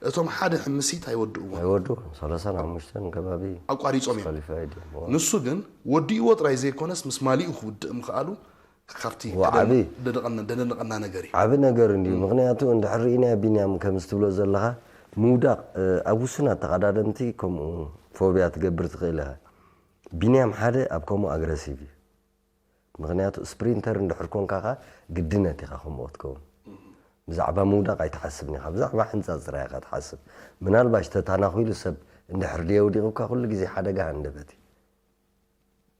እቶም ሓደ ሕምሲት ኣይወድእዎ ኣይወዱ ሰላሳን ሓሙሽተን ከባቢ ኣቋሪጾም እዮም። ኳሊፋይድ እዮም። እዋ። ንሱ ግን ወዲእዎ ጥራይ ዘይኮነስ ምስ ማሊኡ ክውድእ ምኽኣሉ ካብቲ ዋ፣ ዓቢ። ደደነቐና ነገር እዩ። ዓቢ ነገር እንድዩ። ምኽንያቱ እንድሕር ርኢናዮ ቢንያም ከምዚ ትብሎ ዘለኻ ምውዳቕ ኣብ ውሱናት ተቐዳደምቲ ከምኡ ፎብያ ትገብር ትኽእል ኢኻ። ቢንያም ሓደ ኣብ ከምኡ ኣግረሲቭ እዩ። ምኽንያቱ ስፕሪንተር እንድሕር ኮንካ ኸኣ ግድነት ኢኻ ከምኡ ክትከውን። ብዛዕባ ምውዳቕ ኣይትሓስብን ኢኻ፣ ብዛዕባ ሕንጻጽ ጥራይ ኢኻ ትሓስብ። ምናልባሽ ተታናኺሉ ሰብ እንድሕር ደየውዲቑካ ኩሉ ግዜ ሓደጋ ሃንደበት እዩ።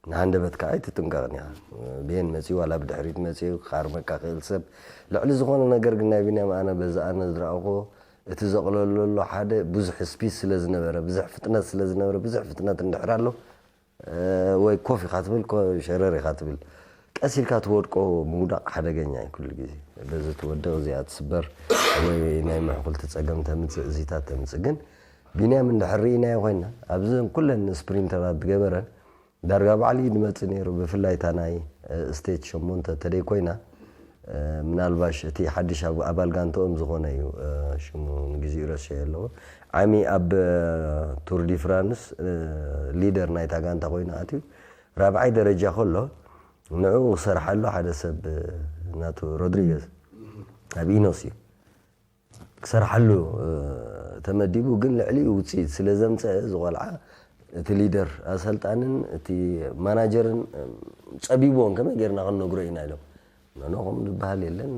ንሃንደበት ከዓ ኣይትጥንቀቕን ኢኻ። ብየን መፂኡ ዋላ ብድሕሪት መፂኡ ክኻርመካ ክእል ሰብ ልዕሊ ዝኾነ ነገር ግን ናይ ቢንያም ኣነ በዚ ኣነ ዝረኣኹዎ እቲ ዘቕለሎ ኣሎ ሓደ ብዙሕ ስፒድ ስለ ዝነበረ ብዙሕ ፍጥነት ስለ ዝነበረ ብዙሕ ፍጥነት እንድሕር ኣሎ ወይ ኮፍ ኢኻ ትብል ሸረር ኢኻ ትብል ቀስ ኢልካ ትወድቆ ምውዳቕ ሓደገኛ እዩ ኩሉ ግዜ በዚ ትወድቕ እዚኣ ትስበር ወይ ናይ ምሕኩልቲ ፀገም ተምፅእ እዚታት ተምፅእ ግን ቢንያም እንድሕር ርኢናዮ ኮይና ኣብዚ ኩለን ስፕሪንተራት ዝገበረን ዳርጋ ባዕሉ እዩ ዝመፅእ ነይሩ ብፍላይ እታ ናይ ስቴጅ ሸሞንተ ተደይ ኮይና ምናልባሽ እቲ ሓድሽ ኣባል ጋንተኦም ዝኾነ እዩ ሽሙ ንግዚኡ ረሲዐ ኣለዎ ዓሚ ኣብ ቱር ዲ ፍራንስ ሊደር ናይታ ጋንታ ኮይኑ ኣትዩ ራብዓይ ደረጃ ከሎ ንዕኡ ክሰርሓሉ ሓደ ሰብ ናቱ ሮድሪገዝ ኣብ ኢኖስ እዩ ክሰርሓሉ ተመዲቡ ግን ልዕሊኡ ውፅኢት ስለ ዘምፀአ እዚ ቆልዓ እቲ ሊደር ኣሰልጣንን እቲ ማናጀርን ፀቢብዎም ከመይ ጌርና ክንነግሮ ኢና ኢሎም ኖኖ ከም ዝበሃል የለን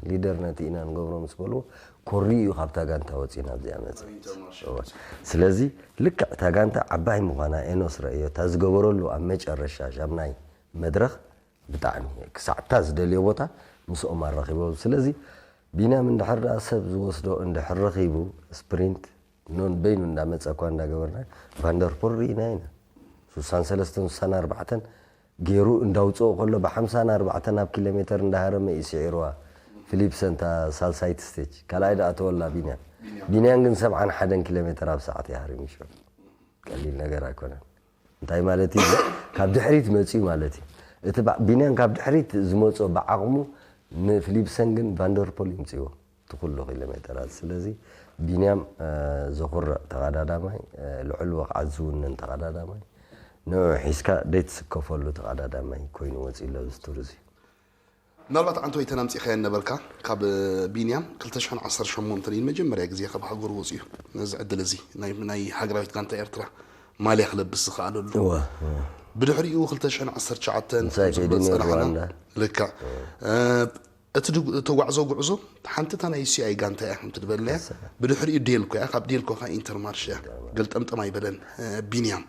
ሊደር ነቲ ኢና ንገብሮ ምስ በልዎ ኮሪ እዩ ካብታ ጋንታ ወፂ ናብዚኣ መፀ ስለዚ ልክዕ እታ ጋንታ ዓባይ ምዃና ኤኖስ ረእዮ እታ ዝገበረሉ ኣብ መጨረሻ ሻምናይ መድረኽ ብጣዕሚ ክሳዕታ ዝደልዮ ቦታ ምስኦም ኣራኺቦ ስለዚ ቢንያም እንድሕር ደኣ ሰብ ዝወስዶ እንድሕር ረኺቡ ስፕሪንት ኖን በይኑ እንዳመፀ እኳ እንዳገበርና ቫንደርፖል ርኢና ኢና ሱሳን ሰለስተን ሱሳን ኣርባዕተን ገይሩ እንዳውፅኦ ከሎ ብሓምሳን ኣርባዕተን ኣብ ኪሎ ሜተር እንዳሃረመ እዩ ስዒርዋ ፊሊፕሰን እታ ሳልሳይቲ ስቴጅ ካልኣይ ደኣ ተወላ ቢንያም ቢንያም ግን ሰብዓን ሓደን ኪሎ ሜተር ኣብ ሰዓት ይሃሪሙ ሽዑ ቀሊል ነገር ኣይኮነን እንታይ ማለት እዩ ካብ ድሕሪት መፅዩ ማለት እዩ እቲ ቢንያም ካብ ድሕሪት ዝመፆ ብዓቕሙ ንፊሊፕሰን ግን ቫንደርፖል ይምፅዎ እቲ ኩሉ ኪሎ ሜተራት ስለዚ ቢንያም ዘኹርዕ ተቐዳዳማይ ልዑል ወቕዓት ዝውንን ተቐዳዳማይ ንዑ ሒዝካ ደይትስከፈሉ ተቐዳዳማይ ኮይኑ ወፂኡ ኣሎ እዚ ቱር እዚ ምናልባት ኣንተ ወይ ተናምፂኻዮ ነበርካ ካብ ቢንያም ክልተ ሽሕን ዓሰርተ ሸሞንተን እዩ መጀመርያ ግዜ ካብ ሃገሩ ወፂኡ ነዚ ዕድል እዚ ናይ ሃገራዊት ጋንታ ኤርትራ ማልያ ክለብስ ዝኸኣለሉ። እወ፣ እወ። ብድሕሪኡ ክልተ ሽሕን ዓሰርተ ትሽዓተን ምሳይ ከም ከይዱ ዝመፀ ነይሩ ጸናሕና። ሩዋንዳ። ልክዕ። እ፣ እቲ ድጉ- እተጓዕዞ ጉዕዞ ሓንቲ እታ ናይ ሲኣይ ጋንታ እያ ከምቲ ዝበለያ። ብድሕሪኡ ዴልኮ እያ፣ ካብ ዴልኮ ከዓ ኢንተርማርሽ እያ። ገልጠምጠም ኣይበለን እ፣ ቢንያም።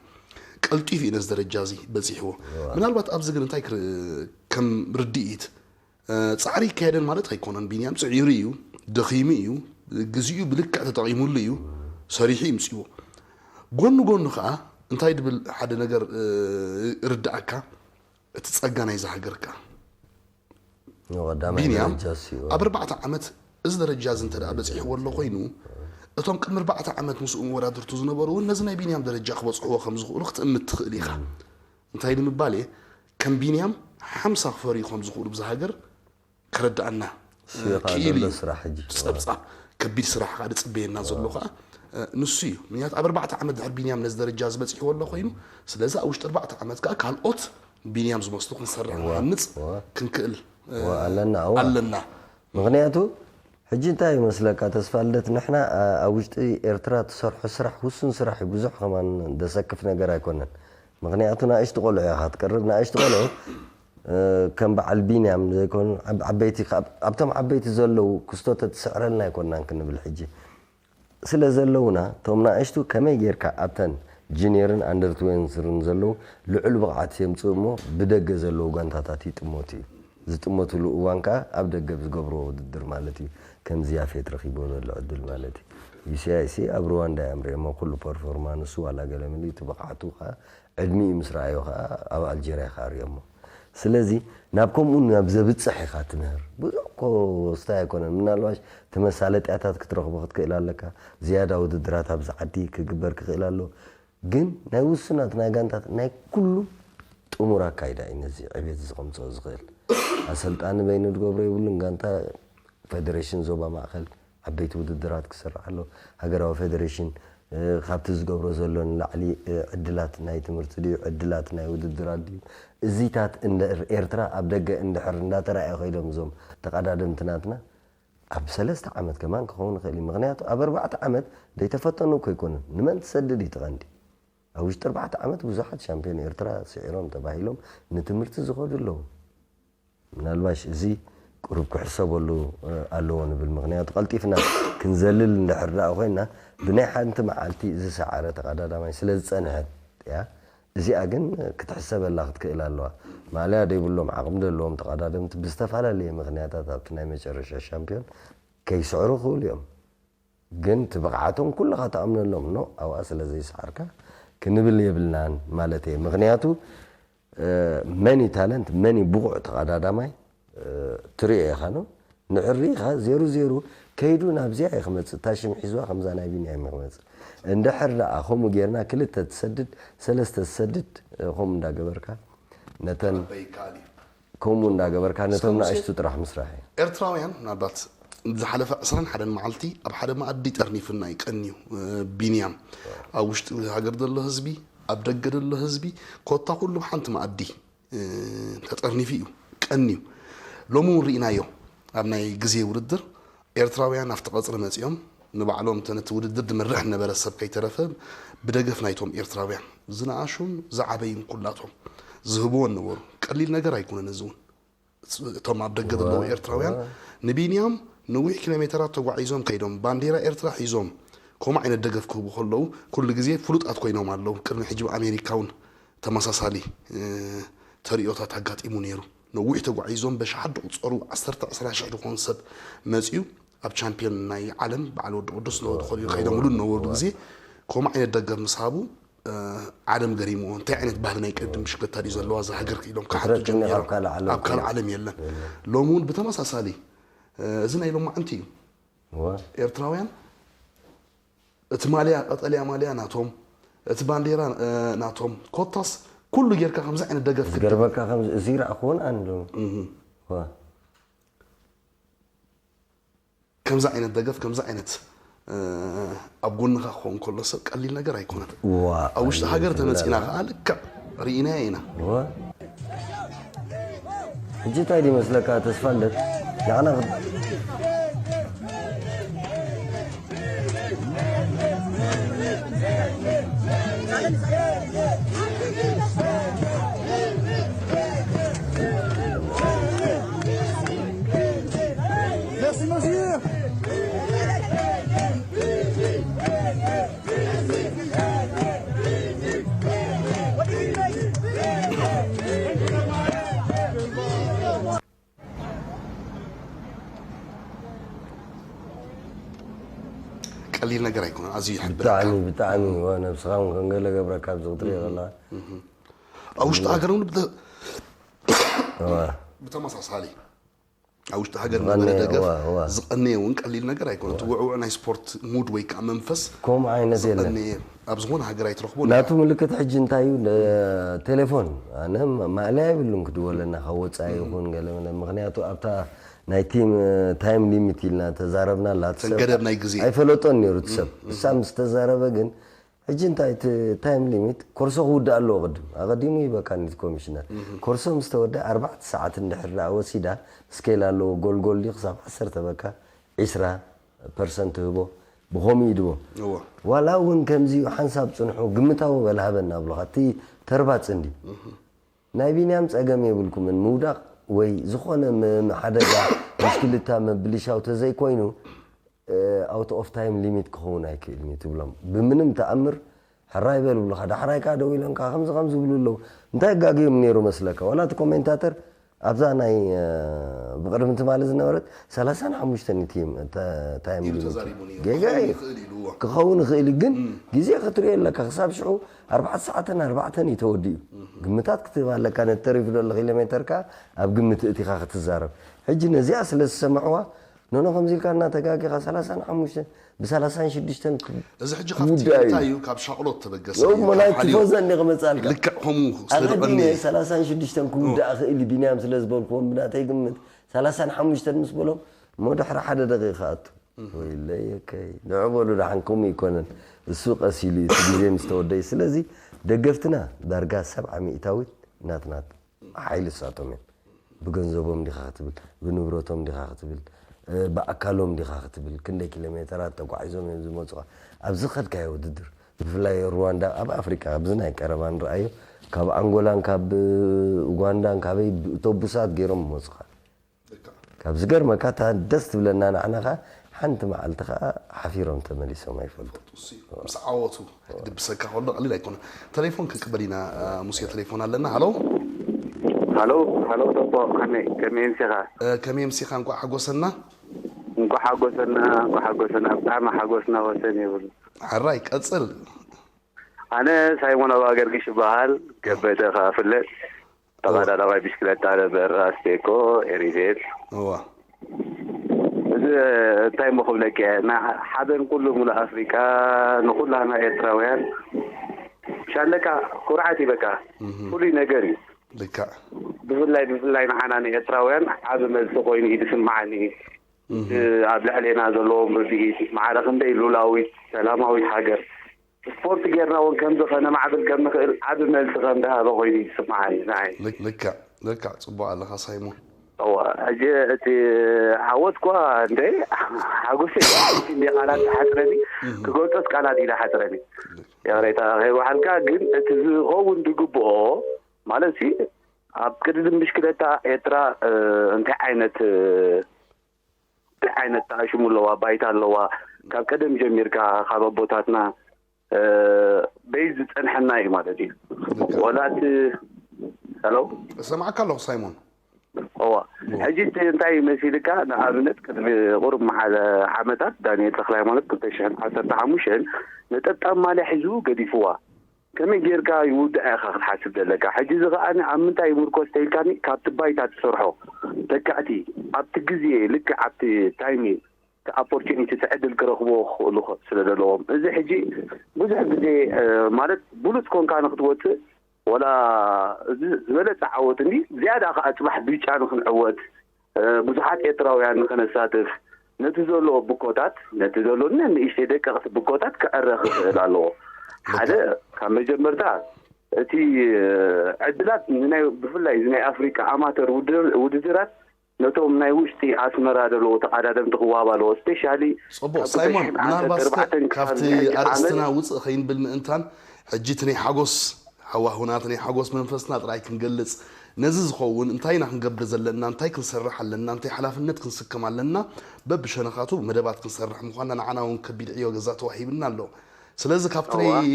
ቀልጢፉ እዩ ነዚ ደረጃ እዚ በፂሕዎ። ምናልባት ኣብዚ ግን እንታይ ክር- ከም ርድኢት እ፣ ፃዕሪ ይካየደን ማለት ኣይኮነን። ቢንያም ፅዒሩ እዩ፣ ደኺሙ እዩ፣ ግዚኡ ብልክዕ ተጠቒሙሉ እዩ፣ ሰሪሑ ይምፅዎ። ጎኒ ጎኒ ከዓ እንታይ ድብል ሓደ ነገር እ፣ ርድኣካ፣ እቲ ፀጋ ናይዛ ሃገር ከዓ ቀዳማይ ቢንያም ደረጃ ሲኡ ኣብ ኣርባዕተ ዓመት እዚ ደረጃ እዚ እንተ ደኣ በፂሕዎ ኣሎ ኮይኑ፣ እቶም ቅድሚ ኣርባዕተ ዓመት ምስኡ መወዳድርቱ ዝነበሩ እውን ነዚ ናይ ቢንያም ደረጃ ክበፅሕዎ ከም ዝኽእሉ ክትእምት ትኽእል ኢኻ። እንታይ ንምባል እየ፣ ከም ቢንያም ሓምሳ ክፈርዩ ከም ዝኽእሉ ብዛ ሃገር ከረድኣና ሲኡ ከዓ ክኢሉ ዘሎ እዩ። ስራሕ ሕጂ። ጸብጻብ ከቢድ ስራሕ ከዓ ዝፅበየና ዘሎ ከዓ እ፣ ንሱ እዩ። ምክንያቱ ኣብ ኣርባዕተ ዓመት ድሕር ቢንያም ነዚ ደረጃ ዝበፂሕዎ ኣሎ ኮይኑ፣ ስለዚ ኣብ ውሽጢ ኣርባዕተ ዓመት ከዓ ካልኦት ቢንያም ዝመስሉ ክንሰርሕ ንሃንፅ እወ። ክንክእል እ፣ እወ፣ ኣለና፣ እወ። ኣለና። ምኽንያቱ ሕጂ እንታይ ይመስለካ ተስፋ ልደት፣ ንሕና ኣ- ኣብ ውሽጢ ኤርትራ ትሰርሖ ስራሕ ውሱን ስራሕ እዩ፣ ብዙሕ ከማን ደሰክፍ ነገር ኣይኮነን። ምኽንያቱ ንኣሽቱ ቆልዑ ኢኻ ትቀርብ፣ ንኣሽቱ ቆልዑ እ፣ ከም በዓል ቢንያም ዘይኮኑ ዓብ- ዓበይቲ ካብ- ኣብቶም ዓበይቲ ዘለዉ ክስቶ ተትስዕረልና ኣይኮናን ክንብል ሕጂ ስለ ዘለውና፣ እቶም ንኣሽቱ ከመይ ጌርካ ኣብተን ጅኒየርን ኣንደር ትዌንስርን ዘለዉ ልዑል ብቕዓት የምፅኡ እሞ ብደገ ዘለዉ ጋንታታት ይጥመቱ እዩ። ዝጥመትሉ እዋን ከዓ ኣብ ደገ ብዝገብርዎ ውድድር ማለት እዩ። ከምዚ ያፌት ረኺብዎ ዘሎ ዕድል ማለት እዩ። ዩሲኣይሲ ኣብ ሩዋንዳ እዮም ሪኦሞ ኩሉ ፐርፎርማንሱ ዋላ ገለ ምልእቲ ብቕዓቱ ከዓ ዕድሚኡ ምስ ረኣዮ ከዓ ኣብ ኣልጀርያ ከዓ ሪኦሞ። ስለዚ ናብ ከምኡ ናብ ዘብፅሕ ኢኻ ትምህር። ብዙሕ ኮ ስታይ ኣይኮነን። ምናልባሽ ተመሳለጥያታት ክትረኽቦ ክትክእል ኣለካ። ዝያዳ ውድድራት ኣብዚ ዓዲ ክግበር ክኽእል ኣሎ። ግን ናይ ውሱናት ናይ ጋንታት ናይ ኩሉ ጥሙር ኣካይዳ እዩ ነዚ ዕቤት እዚ ከምፅኦ ዝኽእል። ኣሰልጣኒ በይኑ ዝገብሮ የብሉን። ጋንታ ፌደሬሽን ዞባ ማእኸል ዓበይቲ ውድድራት ክሰርሕ ኣሎ። ሃገራዊ ፌደሬሽን እ፣ ካብቲ ዝገብሮ ዘሎ ንላዕሊ እ፣ ዕድላት ናይ ትምህርቲ ድዩ ዕድላት ናይ ውድድራት ድዩ እዚታት እንድሕር ኤርትራ ኣብ ደገ እንድሕር እንዳተራእየ ከይዶም እዞም ተቐዳደምቲ ናትና ኣብ ሰለስተ ዓመት ከማን ክኸውን ይኽእል እዩ። ምኽንያቱ ኣብ ኣርባዕተ ዓመት ዘይተፈተኑ እኮ ኣይኮኑን። ንመን ትሰድድ እዩ እቲ ቀንዲ። ኣብ ውሽጢ ኣርባዕተ ዓመት ብዙሓት ሻምፒዮን ኤርትራ ስዒሮም ተባሂሎም ንትምህርቲ ዝኸዱ ኣለዉ። ምናልባሽ እዚ ቁሩብ ክሕሰበሉ ኣለዎ ንብል። ምኽንያቱ ቀልጢፍና ክንዘልል እንድሕር ደኣ ኮይና ብናይ ሓንቲ መዓልቲ ዝሰዓረ ተቐዳዳማይ ስለ ዝጸንሐት እያ። እዚኣ ግን ክትሕሰበላ ክትክእል ኣለዋ። ማልያ ደይብሎም ዓቕሚ ደለዎም ተቐዳደምቲ ብዝተፈላለየ ምኽንያታት ኣብቲ ናይ መጨረሻ ሻምፒዮን ከይስዕሩ ክኽእሉ እዮም። ግን እቲ ብቕዓቶም ኩልኻ ትኣምነሎም ኖ ኣብኣ ስለ ዘይሰዓርካ ክንብል የብልናን ማለት እየ። ምኽንያቱ መኒ ታለንት መኒ ብቑዕ ተቐዳዳማይ ትሪኦ ኢኻ ኖ ንሕሪ ኢኻ ዜሩ ዜሩ ከይዱ ናብዚኣ እዩ ክመፅእ እታ ሽም ሒዝዋ ከምዛ ናይ ቢንያም እዩ ክመፅእ እንድሕር ደኣ ከምኡ ጌርና ክልተ ትሰድድ ሰለስተ ትሰድድ ከምኡ እንዳገበርካ ነተን ከምኡ እንዳገበርካ ነቶም ንኣሽቱ ጥራሕ ምስራሕ እዩ። ኤርትራውያን ምናልባት ዝሓለፈ ዕስራን ሓደን መዓልቲ ኣብ ሓደ መኣዲ ጠርኒፍና እዩ ቀንዩ። ቢንያም ኣብ ውሽጢ ሃገር ዘሎ ህዝቢ ኣብ ደገ ዘሎ ህዝቢ ኮታ ኩሉ ሓንቲ መኣዲ ተጠርኒፉ እዩ ቀንዩ። ሎሚ እውን ርኢናዮ ኣብ ናይ ግዜ ውድድር ኤርትራውያን ኣብቲ ቀጽሪ መጺኦም ንባዕሎም እተ ነቲ ውድድር ድመርሕ ነበረ ሰብ ከይተረፈ ብደገፍ ናይቶም ኤርትራውያን ዝነኣሹን ዝዓበዩን ኩላቶም ዝህብዎ ነበሩ። ቀሊል ነገር ኣይኮነን እዚ እውን። እቶም ኣብ ደገ ዘለዉ ኤርትራውያን ንቢንያም ነዊሕ ኪሎ ሜተራት ተጓዒዞም ከይዶም ባንዴራ ኤርትራ ሒዞም ከምኡ ዓይነት ደገፍ ክህቡ ከለዉ ኩሉ ግዜ ፍሉጣት ኮይኖም ኣለዉ። ቅድሚ ሕጂ ብኣሜሪካ እውን ተመሳሳሊ ተርእዮታት ኣጋጢሙ ነይሩ። ነዊሕ ተጓዒዞም በሽሓት ዝቑጸሩ ዓሰርተ ዕስራ ሽሕ ዝኾኑ ሰብ መጺኡ ኣብ ቻምፒዮን ናይ ዓለም በዓል ወዲ ቅዱስ ነወዲ ኮሊሉ ከይዶምሉ ነበሩ ግዜ ከምኡ ዓይነት ደገፍ ምስ ሃቡ ዓለም ገሪምዎ እንታይ ዓይነት ባህሊ ናይ ቅድም ሽገታ ድዩ ዘለዋ እዛ ሃገር ክኢሎም ክሓቱ ጀሚሮም ኣብ ካልእ ዓለም የለን። ሎሚ እውን ብተመሳሳሊ እዚ ናይ ሎማዕንቲ እዩ። ኤርትራውያን እቲ ማልያ ቀጠልያ ማልያ ናቶም እቲ ባንዴራ ናቶም ኮታስ ኩሉ ጌርካ ከምዚ ዓይነት ደገፍ ክትብል ዝገርመካ ከምዚ እዚ ይረኣኽዎን ኣንዶ ዋ ከምዚ ዓይነት ደገፍ ከምዚ ዓይነት ኣብ ጎንኻ ክኸውን ከሎ ሰብ ቀሊል ነገር ኣይኮነን። ዋ ኣብ ውሽጢ ሃገር ተመፂና ከዓ ልክዕ ርኢናዮ ኢና። ዋ ሕጂ እንታይ ድዩ መስለካ ተስፋ ልደት ንዓና ቀሊል ነገር ኣይኮነን፣ ኣዝዩ ይሕብረካ። ብጣዕሚ ብጣዕሚ ዋ ነብስኻ እውን ከም ገለ ገብረካ ኣብዚ ክትሪኦ ከለኻ ኣብ ውሽጢ ሃገር እውን ብተ- እዋ። ብተመሳሳሊ ኣብ ውሽጢ ሃገር ዝቐነየ፣ ነበረ ደገፍ እዋ፣ እዋ። ዝቐነየ እውን ቀሊል ነገር ኣይኮነ። እቲ ውዕውዕ ናይ ስፖርት ሙድ ወይ ከዓ መንፈስ ከምኡ ዓይነት የለን ዝቐነየ ኣብ ዝኾነ ሃገር ኣይትረኽቦ። ናቱ ምልክት ሕጂ እንታይ እዩ ደ- ቴሌፎን ኣነ ማእለያ የብሉን ክድወለና ካብ ወፃኢ ይኹን ገለ መለ ምክንያቱ ኣብታ ናይ ቲም ታይም ሊሚት ኢልና ተዛረብና ኣላ እቲ ሰብ ገደብ ናይ ግዜ። ኣይፈለጦን ነይሩ እቲ ሰብ እሳ ምስ ተዛረበ ግን ሕጂ እንታይ እቲ ታይም ሊሚት ኮርሶ ክውዳእ ኣለዎ ቅድም ኣቐዲሙ ይበካ ኒት ኮሚሽነር ኮርሶ ምስ ተወደ ኣርባዕተ ሰዓት እንድሕር ደኣ ወሲዳ ስኬል ኣለዎ ጎልጎል ድዩ ክሳብ ዓሰርተ በካ ዒስራ ፐርሰንት ትህቦ ብኸምኡ ይድቦ እዎ። ዋላ እውን ከምዚ ሓንሳብ ፅንሑ ግምታዊ በልሃበና ኣብሉኻ እቲ ተርባ ፅንዲ ናይ ቢንያም ፀገም የብልኩምን ምውዳቕ ወይ ዝኾነ ም- ሓደጋ ምስ ክልታ ምብልሻው ተዘይኮይኑ ኣውት ኦፍ ታይም ሊሚት ክኸውን ኣይክእልን እዩ ትብሎም ብምንም ተኣምር ሕራይ በል ብሉኻ ዳሕራይ ከዓ ደው ኢሎም ከዓ ከምዚ ከም ዝብሉ ኣለዉ እንታይ ኣጋግዮም ነይሩ መስለካ ዋላ እቲ ኮሜንታተር ኣብዛ ናይ እ፣ ብቕድሚ ትማሊ ዝነበረት ሰላሳን ሓሙሽተን እዩ ቲም ተ- ታይም ኢሉ ሊሚት ተዛሪቡ ነይሩ። ጌጋ ክኸውን እዩ ይኽእል ኢሉ፣ እዋ። ክኸውን ይኽእል እዩ ግን ግዜ ክትሪኦ ኣለካ ክሳብ ሽዑ ኣርባዕተ ሰዓትን ኣርባዕተን እዩ ተወዲኡ ግምታት ክትህብ ኣለካ ነቲ ተሪፉ ዘሎ ኪሎ ሜተር ከዓ ኣብ ግምት እቲኻ ክትዛረብ ሕጂ ነዚኣ ስለ ዝሰምዕዋ ኖኖ ከምዚ ኢልካ እናተጋጊኻ ሰላሳን ሓሙሽተን ብሰላሳን ሽዱሽተን እዚ ሕጂ ካብቲ እንታይ እዩ ካብ ሻቕሎት ተበገሰ እዩ፣ ሞናይ ካብ ሓልዮ ቲፎዘ እንዲ ክመፃልካ ልክዕ ከምኡ ስለ ኣቐዲመ ዝቐነየ ሰላሳን ሽዱሽተን ክውዳእ ክእል እዩ ቢንያም ስለ ዝበልክዎም ብናተይ ግምት ሰላሳን ሓሙሽተን ምስ በሎም እሞ ድሕሪ ሓደ ደቂቃ ኣቱ ወይለየከይ ንዑ በሉ ደሓን ከምኡ ይኮነን እሱ ቀስ ኢሉ እዩ እቲ ግዜ ምስ ተወደዩ ስለዚ ደገፍትና ዳርጋ ሰብዓ ሚእታዊት ናትናት ሓይሊ እሳቶም እዮም ብገንዘቦም ዲኻ ክትብል ብንብረቶም ዲኻ ክትብል ብኣካሎም ዲኻ ክትብል ክንደይ ኪሎ ሜተራት ተጓዒዞም እዮም ዝመፁኻ ኣብዚ ከድካዮ ውድድር ብፍላይ ሩዋንዳ ኣብ ኣፍሪቃ ኣብዚ ናይ ቀረባ ንረኣዮ ካብ ኣንጎላን ካብ ኡጋንዳን ካበይ ብእቶቡሳት ገይሮም ይመፁኻ ካብ ዝገርመካ እታ ደስ ትብለና ንዓና ከዓ ሓንቲ መዓልቲ ከዓ ሓፊሮም ተመሊሶም ኣይፈልጡ ምስ ዓወቱ ድብሰካ ከሎ ቀሊል ኣይኮነ ተሌፎን ክንቅበል ኢና ሙሴ ተሌፎን ኣለና ሃሎ ሃሎ ሃሎ ቶፖ ከመይ ከመይ ምሲኻ ከመይ ምሲኻ እንቋዕ ሓጎሰና እንኳ ሓጎሰና እንኳ ሓጎሰና ብጣዕሚ ሓጎስና ወሰን የብሉ ሕራይ ቀፅል ኣነ ሳይሞን ኣባ ገርግሽ ይበሃል ከበደ ከፍለጥ ተቐዳዳማይ ብሽክለታ ነበር ኣስቴኮ ኤሪቴት እዋ እዚ እንታይ ሞ ክብለኪ እየ ንሓበን ኩሉ ሙሉእ ኣፍሪቃ ንኩላና ኤርትራውያን ሻለቃ ኩርዓት እዩ በቃ ፍሉይ ነገር እዩ ልክዕ ብፍላይ ብፍላይ ንዓና ንኤርትራውያን ዓቢ መልሲ ኮይኑ እዩ ዝስምዓኒ እዩ እቲ ኣብ ልዕሌና ዘለዎም ርድኢት ማዕረ ክንደይ ሉላዊት ሰላማዊት ሃገር ስፖርት ጌርና እውን ከምዚ ከነማዕብል ከም ንኽእል ዓቢ መልሲ ከም ዝሃበ ኮይኑ እዩ ዝስምዓኒ ንዓይ ልክ- ልክዕ ልክዕ ፅቡቅ ኣለካ ሳይሞን እዋ ሕጂ እቲ ዓወት ኳ እንደ ሓጎሰ እንደ ቃላት ሓፅረኒ ክገልፆስ ቃላት ኢለ ሓፅረኒ ይቕሬታ ከይበሓልካ ግን እቲ ዝኸውን ዝግብኦ ማለት ሲ ኣብ ቅድድም ብሽክለታ ኤርትራ እ፣ እንታይ ዓይነት እ፣ እንታይ ዓይነት ተኣሽሙ ኣለዋ ባይታ ኣለዋ ካብ ቀደም ጀሚርካ ካብ ኣቦታትና እ፣ በይ ዝፀንሐና እዩ ማለት እዩ ወላ እቲ ሄሎ እሰማዕካ ኣለኹ ሳይሞን እዋ ሕጂ እቲ እንታይ መሲልካ ንኣብነት ቅድሚ ቁሩብ መሓለ ዓመታት ዳንኤል ተክላይ ማለት ክልተ ሽሕን ዓሰርተ ሓሙሽተን ነጠብጣብ ማልያ ሒዙ ገዲፍዋ ከመይ ጌርካ ይውድኣ ኢኻ ክትሓስብ ዘለካ ሕጂ እዚ ከኣ ኣብ ምንታይ ይምርኮስ ተኢልካኒ ካብቲ ባይታ ትሰርሖ ተካእቲ ኣብቲ ግዜ ልክዕ ኣብቲ ታይሚ እቲ ኦፖርቹኒቲ እቲ ዕድል ክረኽብዎ ክኽእሉ ስለ ዘለዎም እዚ ሕጂ ብዙሕ ግዜ ማለት ብሉፅ ኮንካ ንክትወፅእ ወላ እዚ ዝበለፀ ዓወት እንዲ ዝያዳ ከዓ ፅባሕ ብጫ ንክንዕወት ብዙሓት ኤርትራውያን ንክነሳትፍ ነቲ ዘሎ ብኮታት ነቲ ዘሎ ንእሽተይ ደቀቕቲ ብኮታት ክዕረ ክኽእል ኣለዎ ሓደ ካብ መጀመርታ እቲ ዕድላት ብፍላይ እዚ ናይ ኣፍሪቃ ኣማተር ውድድራት ነቶም ናይ ውሽጢ ኣስመራ ዘለዉ ተቓዳደምቲ ክወሃብ ኣለዎ ስፔሻሊ ፅቡቅ ሳይሞን ምናልባት እስከ ካብቲ ኣርእስትና ውፅእ ከይንብል ምእንታን ሕጂ እቲ ናይ ሓጎስ ሃዋሁና እቲ ናይ ሓጎስ መንፈስና ጥራይ ክንገልፅ ነዚ ዝኸውን እንታይ ኢና ክንገብር ዘለና እንታይ ክንሰርሕ ኣለና እንታይ ሓላፍነት ክንስከም ኣለና በብሸነኻቱ መደባት ክንሰርሕ ምኳንና ንዓና እውን ከቢድ ዕዮ ገዛ ተዋሂብና ኣሎ ስለዚ ካብቲ ናይ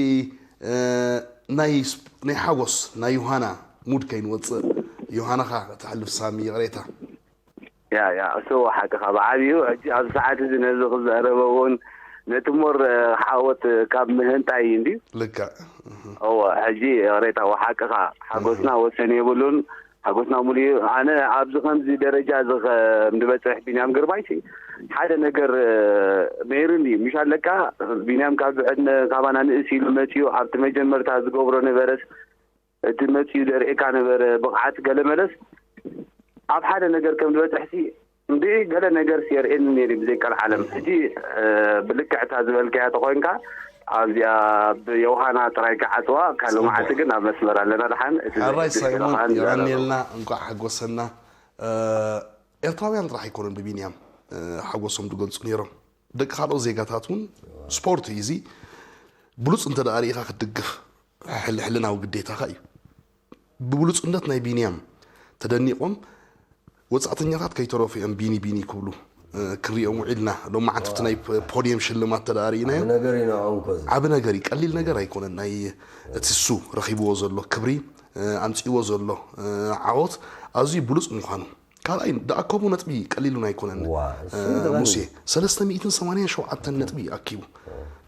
ናይ ናይ ሓጎስ ናይ ዮሃና ሙድ ከይንወፅእ ዮሃናኻ ተሕልፍ ሳሚ ይቕሬታ ያ ያ እሱ ሓቅኻ ብዓብዩ ሕጂ ኣብ ሰዓት እዚ ነዚ ክዛረበ እውን ነቲ ሞር ዓወት ካብ ምህንጣይ እዩ እንድዩ። ልክዕ። እወ፣ ሕጂ ይቕሬታ፣ ሓቅኻ፣ ሓጎስና ወሰን የብሉን። ሓጎስና ሙሉ እዩ። ኣነ ኣብዚ ከምዚ ደረጃ እዚ ከም ዝበፅሕ ቢንያም ግርማይሲ ሓደ ነገር ነይሩ እንድዩ። ምሽ ኣለካ፣ ቢንያም ካብ ዕድመ ካባና ንእስ ኢሉ መፂኡ ኣብቲ መጀመርታ ዝገብሮ ነበረስ እቲ መፂኡ ዘርእካ ነበረ ብቕዓት ገለ መለስ ኣብ ሓደ ነገር ከም ዝበፅሕሲ እንዲ ገለ ነገር የርእየኒ ነይሩ ብዘይ ቀልዓለም። ሕጂ ብልክዕታ ዝበልካያ ተኾይንካ ኣብዚኣ ብዮሃና ጥራይ ክዓፅዋ ካልእ መዓልቲ ግን ኣብ መስመር ኣለና። ደሓን እቲ ሕራይ ዘሕድስ ሳይሞን ዘለኻን የቐንየልና፣ እንኳዕ ሓጎሰና። ኤርትራውያን ጥራሕ ኣይኮኑን ብቢንያም ሓጎሶም ዝገልፁ ነይሮም። ደቂ ካልኦት ዜጋታት እውን ስፖርት እዩ እዚ። ብሉፅ እንተ ደኣ ርኢኻ ክትድግፍ ሕልናዊ ግዴታኻ እዩ። ብብሉፅነት ናይ ቢንያም ተደኒቖም ወፃእተኛታት ከይተረፉ እዮም ቢኒ ቢኒ ክብሉ ክንሪኦም ውዒልና። ሎማዓንቲ እቲ ናይ ፖድየም ሽልማት ተደኣ ርኢናዮ ነገር እዩ ንዕኦም ኮዚ ዓቢ ነገር እዩ። ቀሊል ነገር ኣይኮነን። ናይ እቲ እሱ ረኺብዎ ዘሎ ክብሪ ኣምፅእዎ ዘሎ ዓወት ኣዝዩ ብሉፅ ምዃኑ ካልኣይ ደኣከቡ ነጥቢ ቀሊሉን ኣይኮነን። ዋ፣ እሱ እንተቐሊሉ። ሙሴ ሰለስተ ሚእትን ሰማንያን ሸውዓተን ነጥቢ ኣኪቡ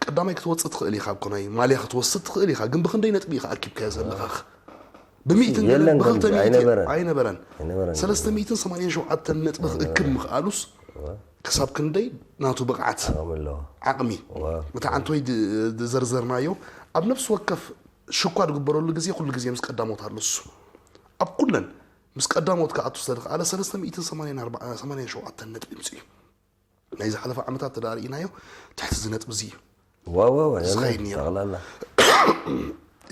ቀዳማይ ክትወፅእ ትኽእል ኢኻ። ኣብኮናይ ማልያ ክትወስድ ትኽእል ኢኻ፣ ግን ብክንደይ ነጥቢ ኢኻ ኣኪብካዮ ዘለኻ? ብሚእትን የለን ገለን ብክልተ ከምዚ ሚእቲ ኣይነበረን። ኣይነበረን። ኣይነበረን። ሰለስተ ሚእትን ሰማንያን ሸውዓተን ነጥቢ ክእክብ ምኽኣሉስ ክሳብ ክንደይ ናቱ ብቕዓት ኣቕሚ ኣለዎ። ዓቕሚ ዋ። እቲ ዓንቶይ ድ- ዝዘርዘርናዮ ኣብ ነፍሲ ወከፍ ሽኳ ዝግበረሉ ግዜ ኩሉ ግዜ ምስ ቀዳሞት ኣሎ እሱ ኣብ ኩለን ምስ ቀዳሞት ክኣቱ ዝተኽኣለ ሰለስተ ሚእትን ሰማንያን ኣርባዓ ሰማንያን ሸውዓተን ነጥቢ ምጽእ እዩ። ናይ ዝሓለፈ ዓመታት ተዳርእናዮ ትሕቲ እዚ ነጥቢ እዚ እዩ ዋዋዋ ዝኸይድ ነይሩ። ጠቕላላ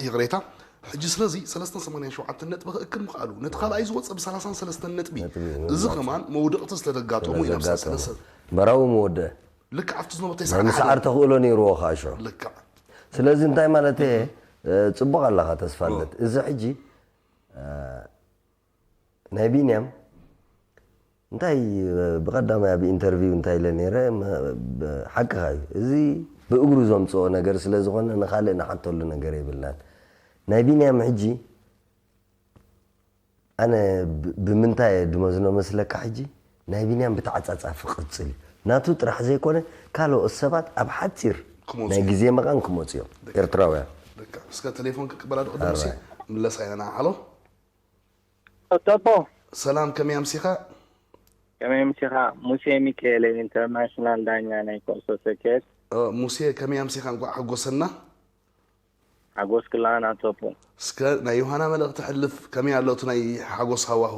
ይቕሬታ። ሕጂ ስለዚ ሰለስተ ሰማንያን ሸውዓተን ነጥቢ ክእክብ ምኽኣሉ ነቲ ካልኣይ ዝወፀ ብሰላሳን ሰለስተን ነጥቢ ነጥቢ እዚ ከማን መውደቕቲ ስለተጋጠሙ ኢና ስለዘጋጠሙ ሰለስተ መራዊ መወደ ልክዕ ኣብቲ ዝነበሩ ናይ ተስዓ ምስዓር ተኽእሎ ነይርዎ ከዓ ሽዑ ልክዕ ስለዚ እንታይ ማለት እየ ጽቡቕ ኣለኻ ተስፋለት እዚ ሕጂ ናይ ቢንያም እንታይ ብቐዳማይ ኣብ ኢንተርቪው እንታይ ኢለ ነይረ ሓቅኻ እዩ እዚ ብእግሩ ዘምፅኦ ነገር ስለ ዝኾነ ንኻልእ ንሓተሉ ነገር የብልናን ናይ ቢንያም ሕጂ ኣነ ብምንታይ እየ ድመዝኖ መስለካ ሕጂ ናይ ቢንያም ብተዓፃፃፊ ቅፅል እዩ ናቱ ጥራሕ ዘይኮነ ካልኦት ሰባት ኣብ ሓፂር ናይ ግዜ መቓን ክመፁ እዮም ኤርትራውያን እስከ ቴሌፎን ክቅበላ ዶ ቅድም ሲ ምለሳ ኢና ንዓ ሃሎ ቶፖ ሰላም ከመይ ኣምሲኻ ከመይ ኣምሲኻ ሙሴ ሚካኤል ኢንተርናሽናል ዳኛ ናይ ኮሶ ሰኬት ሙሴ ከመይ ኣምሲኻ እንኳዕ ሓጎሰና ሓጎስ ክላና ቶፖ እስከ ናይ ዮሃና መልእኽቲ ሕልፍ ከመይ ኣሎ እቲ ናይ ሓጎስ ሃዋሁ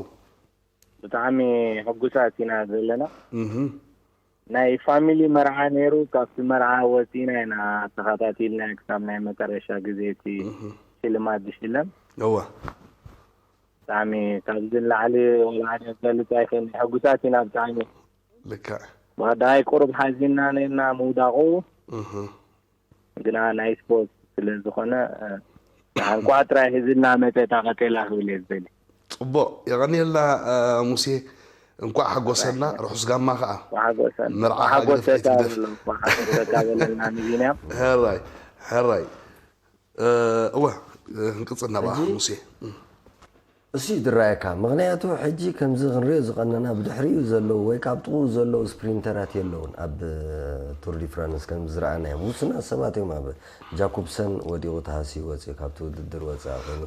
ብጣዕሚ ሕጉሳት ኢና ዘለና ናይ ፋሚሊ መርዓ ነይሩ ካብቲ መርዓ ወፂና ኢና ተኸታቲልና ክሳብ ናይ መጨረሻ ግዜ እቲ ሽልማት ዝሽለም እወ ብጣዕሚ ካብዚ ንላዕሊ ወላ ሓደ ክገልፅ ኣይኽእል ሕጉሳት ኢና ብጣዕሚ ልክዕ ብቀዳማይ ቁሩብ ሓዚንና ነርና ምውዳቁ ግና ናይ ስፖርት ስለ ዝኾነ እንኳዕ ጥራይ ህዝብና መፀ እታ ቀጤላ ክብል እየ ዝደሊ ፅቡቅ የቀንየልና ሙሴ እንኳዕ ሓጎሰና ርሑስ ጋማ ከዓ ሓጎሰን መርዓ ሓጎሰካ ሃገር በሎ ሓጎሰካ በለልና ንቢንያም ሕራይ ሕራይ እወ ክንቅፅል ናብኣ ሙሴ እሱ እዩ ዝረኣየካ ምክንያቱ ሕጂ ከምዚ ክንሪኦ ዝቀነና ብድሕሪኡ ዘለዉ ወይ ካብ ጥቕኡ ዘለዉ ስፕሪንተራት የለውን ኣብ ቱር ዲ ፍራንስ ከም ዝረኣናዮም ውሱናት ሰባት እዮም ኣብ ጃኩብሰን ወዲቑ ተሃስዩ ወፂኡ ካብቲ ውድድር ወፃእ ኮይኑ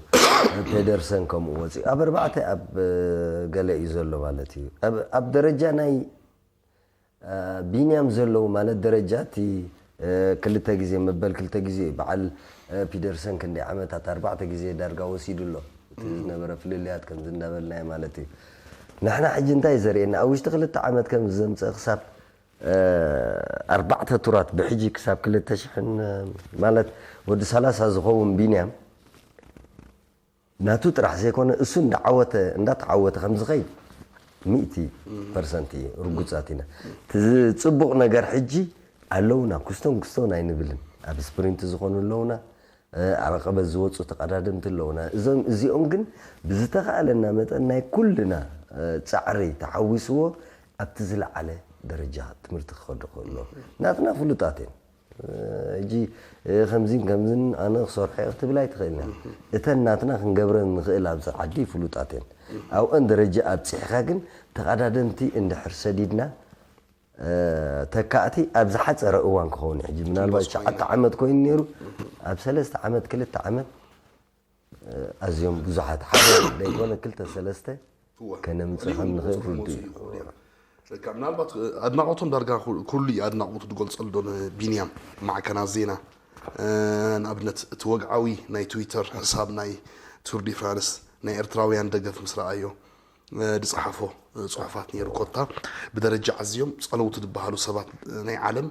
ፔደርሰን ከምኡ ወፂኡ ኣብ ኣርባዕተ ኣብ ገለ እዩ ዘሎ ማለት እዩ ኣብ ደረጃ ናይ ቢንያም ዘለዉ ማለት ደረጃ እቲ ክልተ ግዜ መበል ክልተ ግዜ በዓል ፒደርሰን ክንደይ ዓመታት ኣርባዕተ ግዜ ዳርጋ ወሲዱ ኣሎ እቲ ዝነበረ ፍልልያት ከምዚ እንዳበልናዮ ማለት እዩ ንሕና ሕጂ እንታይ ዘርእየና ኣብ ውሽጢ ክልተ ዓመት ከም ዘምፀ ክሳብ ኣርባዕተ ቱራት ብሕጂ ክሳብ ክልተ ሽሕን ማለት ወዲ ሰላሳ ዝኸውን ቢንያም ናቱ ጥራሕ ዘይኮነ እሱ እንዳዓወተ እንዳተዓወተ ከም ዝኸይድ ሚእቲ ፐርሰንት እዩ ርጉፃት ኢና እቲ ፅቡቕ ነገር ሕጂ ኣለውና ኩስቶን ኩስቶን ኣይንብልን ኣብ ስፕሪንት ዝኾኑ ኣለውና ኣብ ቀበት ዝወፁ ተቐዳደምቲ ኣለውና እዞም እዚኦም ግን ብዝተኻእለና መጠን ናይ ኩልና ፃዕሪ ተሓዊስዎ ኣብቲ ዝለዓለ ደረጃ ትምህርቲ ክኸዱ ክእሎ ናትና ፍሉጣት እዮም ሕጂ ከምዚን ከምዝን ኣነ ክሰርሖ እየ ክትብል ኣይትኽእልና እተን ናትና ክንገብረን ንኽእል ኣብዚ ዓዲ ፍሉጣት እየን ኣብአን ደረጃ ኣብፂሕካ ግን ተቐዳደምቲ እንድሕር ሰዲድና ተካእቲ ኣብ ዝሓፀረ እዋን ክኸውን እዩ። ሕጂ ምናልባት ትሽዓተ ዓመት ኮይኑ ነይሩ፣ ኣብ ሰለስተ ዓመት ክልተ ዓመት ኣዝዮም ብዙሓት፣ ሓደ ዘይኮነ ክልተ ሰለስተ ከነምፅእ ከም ንኽእል ርዱእ እዩ። ምናልባት ኣድናቆቶም ዳርጋ ኩሉ እዩ ኣድናቆቱ ዝገልፀሉ ዶ ንቢንያም ማዕከናት ዜና፣ ንኣብነት እቲ ወግዓዊ ናይ ትዊተር ሕሳብ ናይ ቱር ዲ ፍራንስ ናይ ኤርትራውያን ደገፍ ምስ ረኣዮ ዝፀሓፎ ፅሑፋት ነይሩ። ኮታ ብደረጃ ኣዝዮም ፀለውቲ ዝበሃሉ ሰባት ናይ ዓለም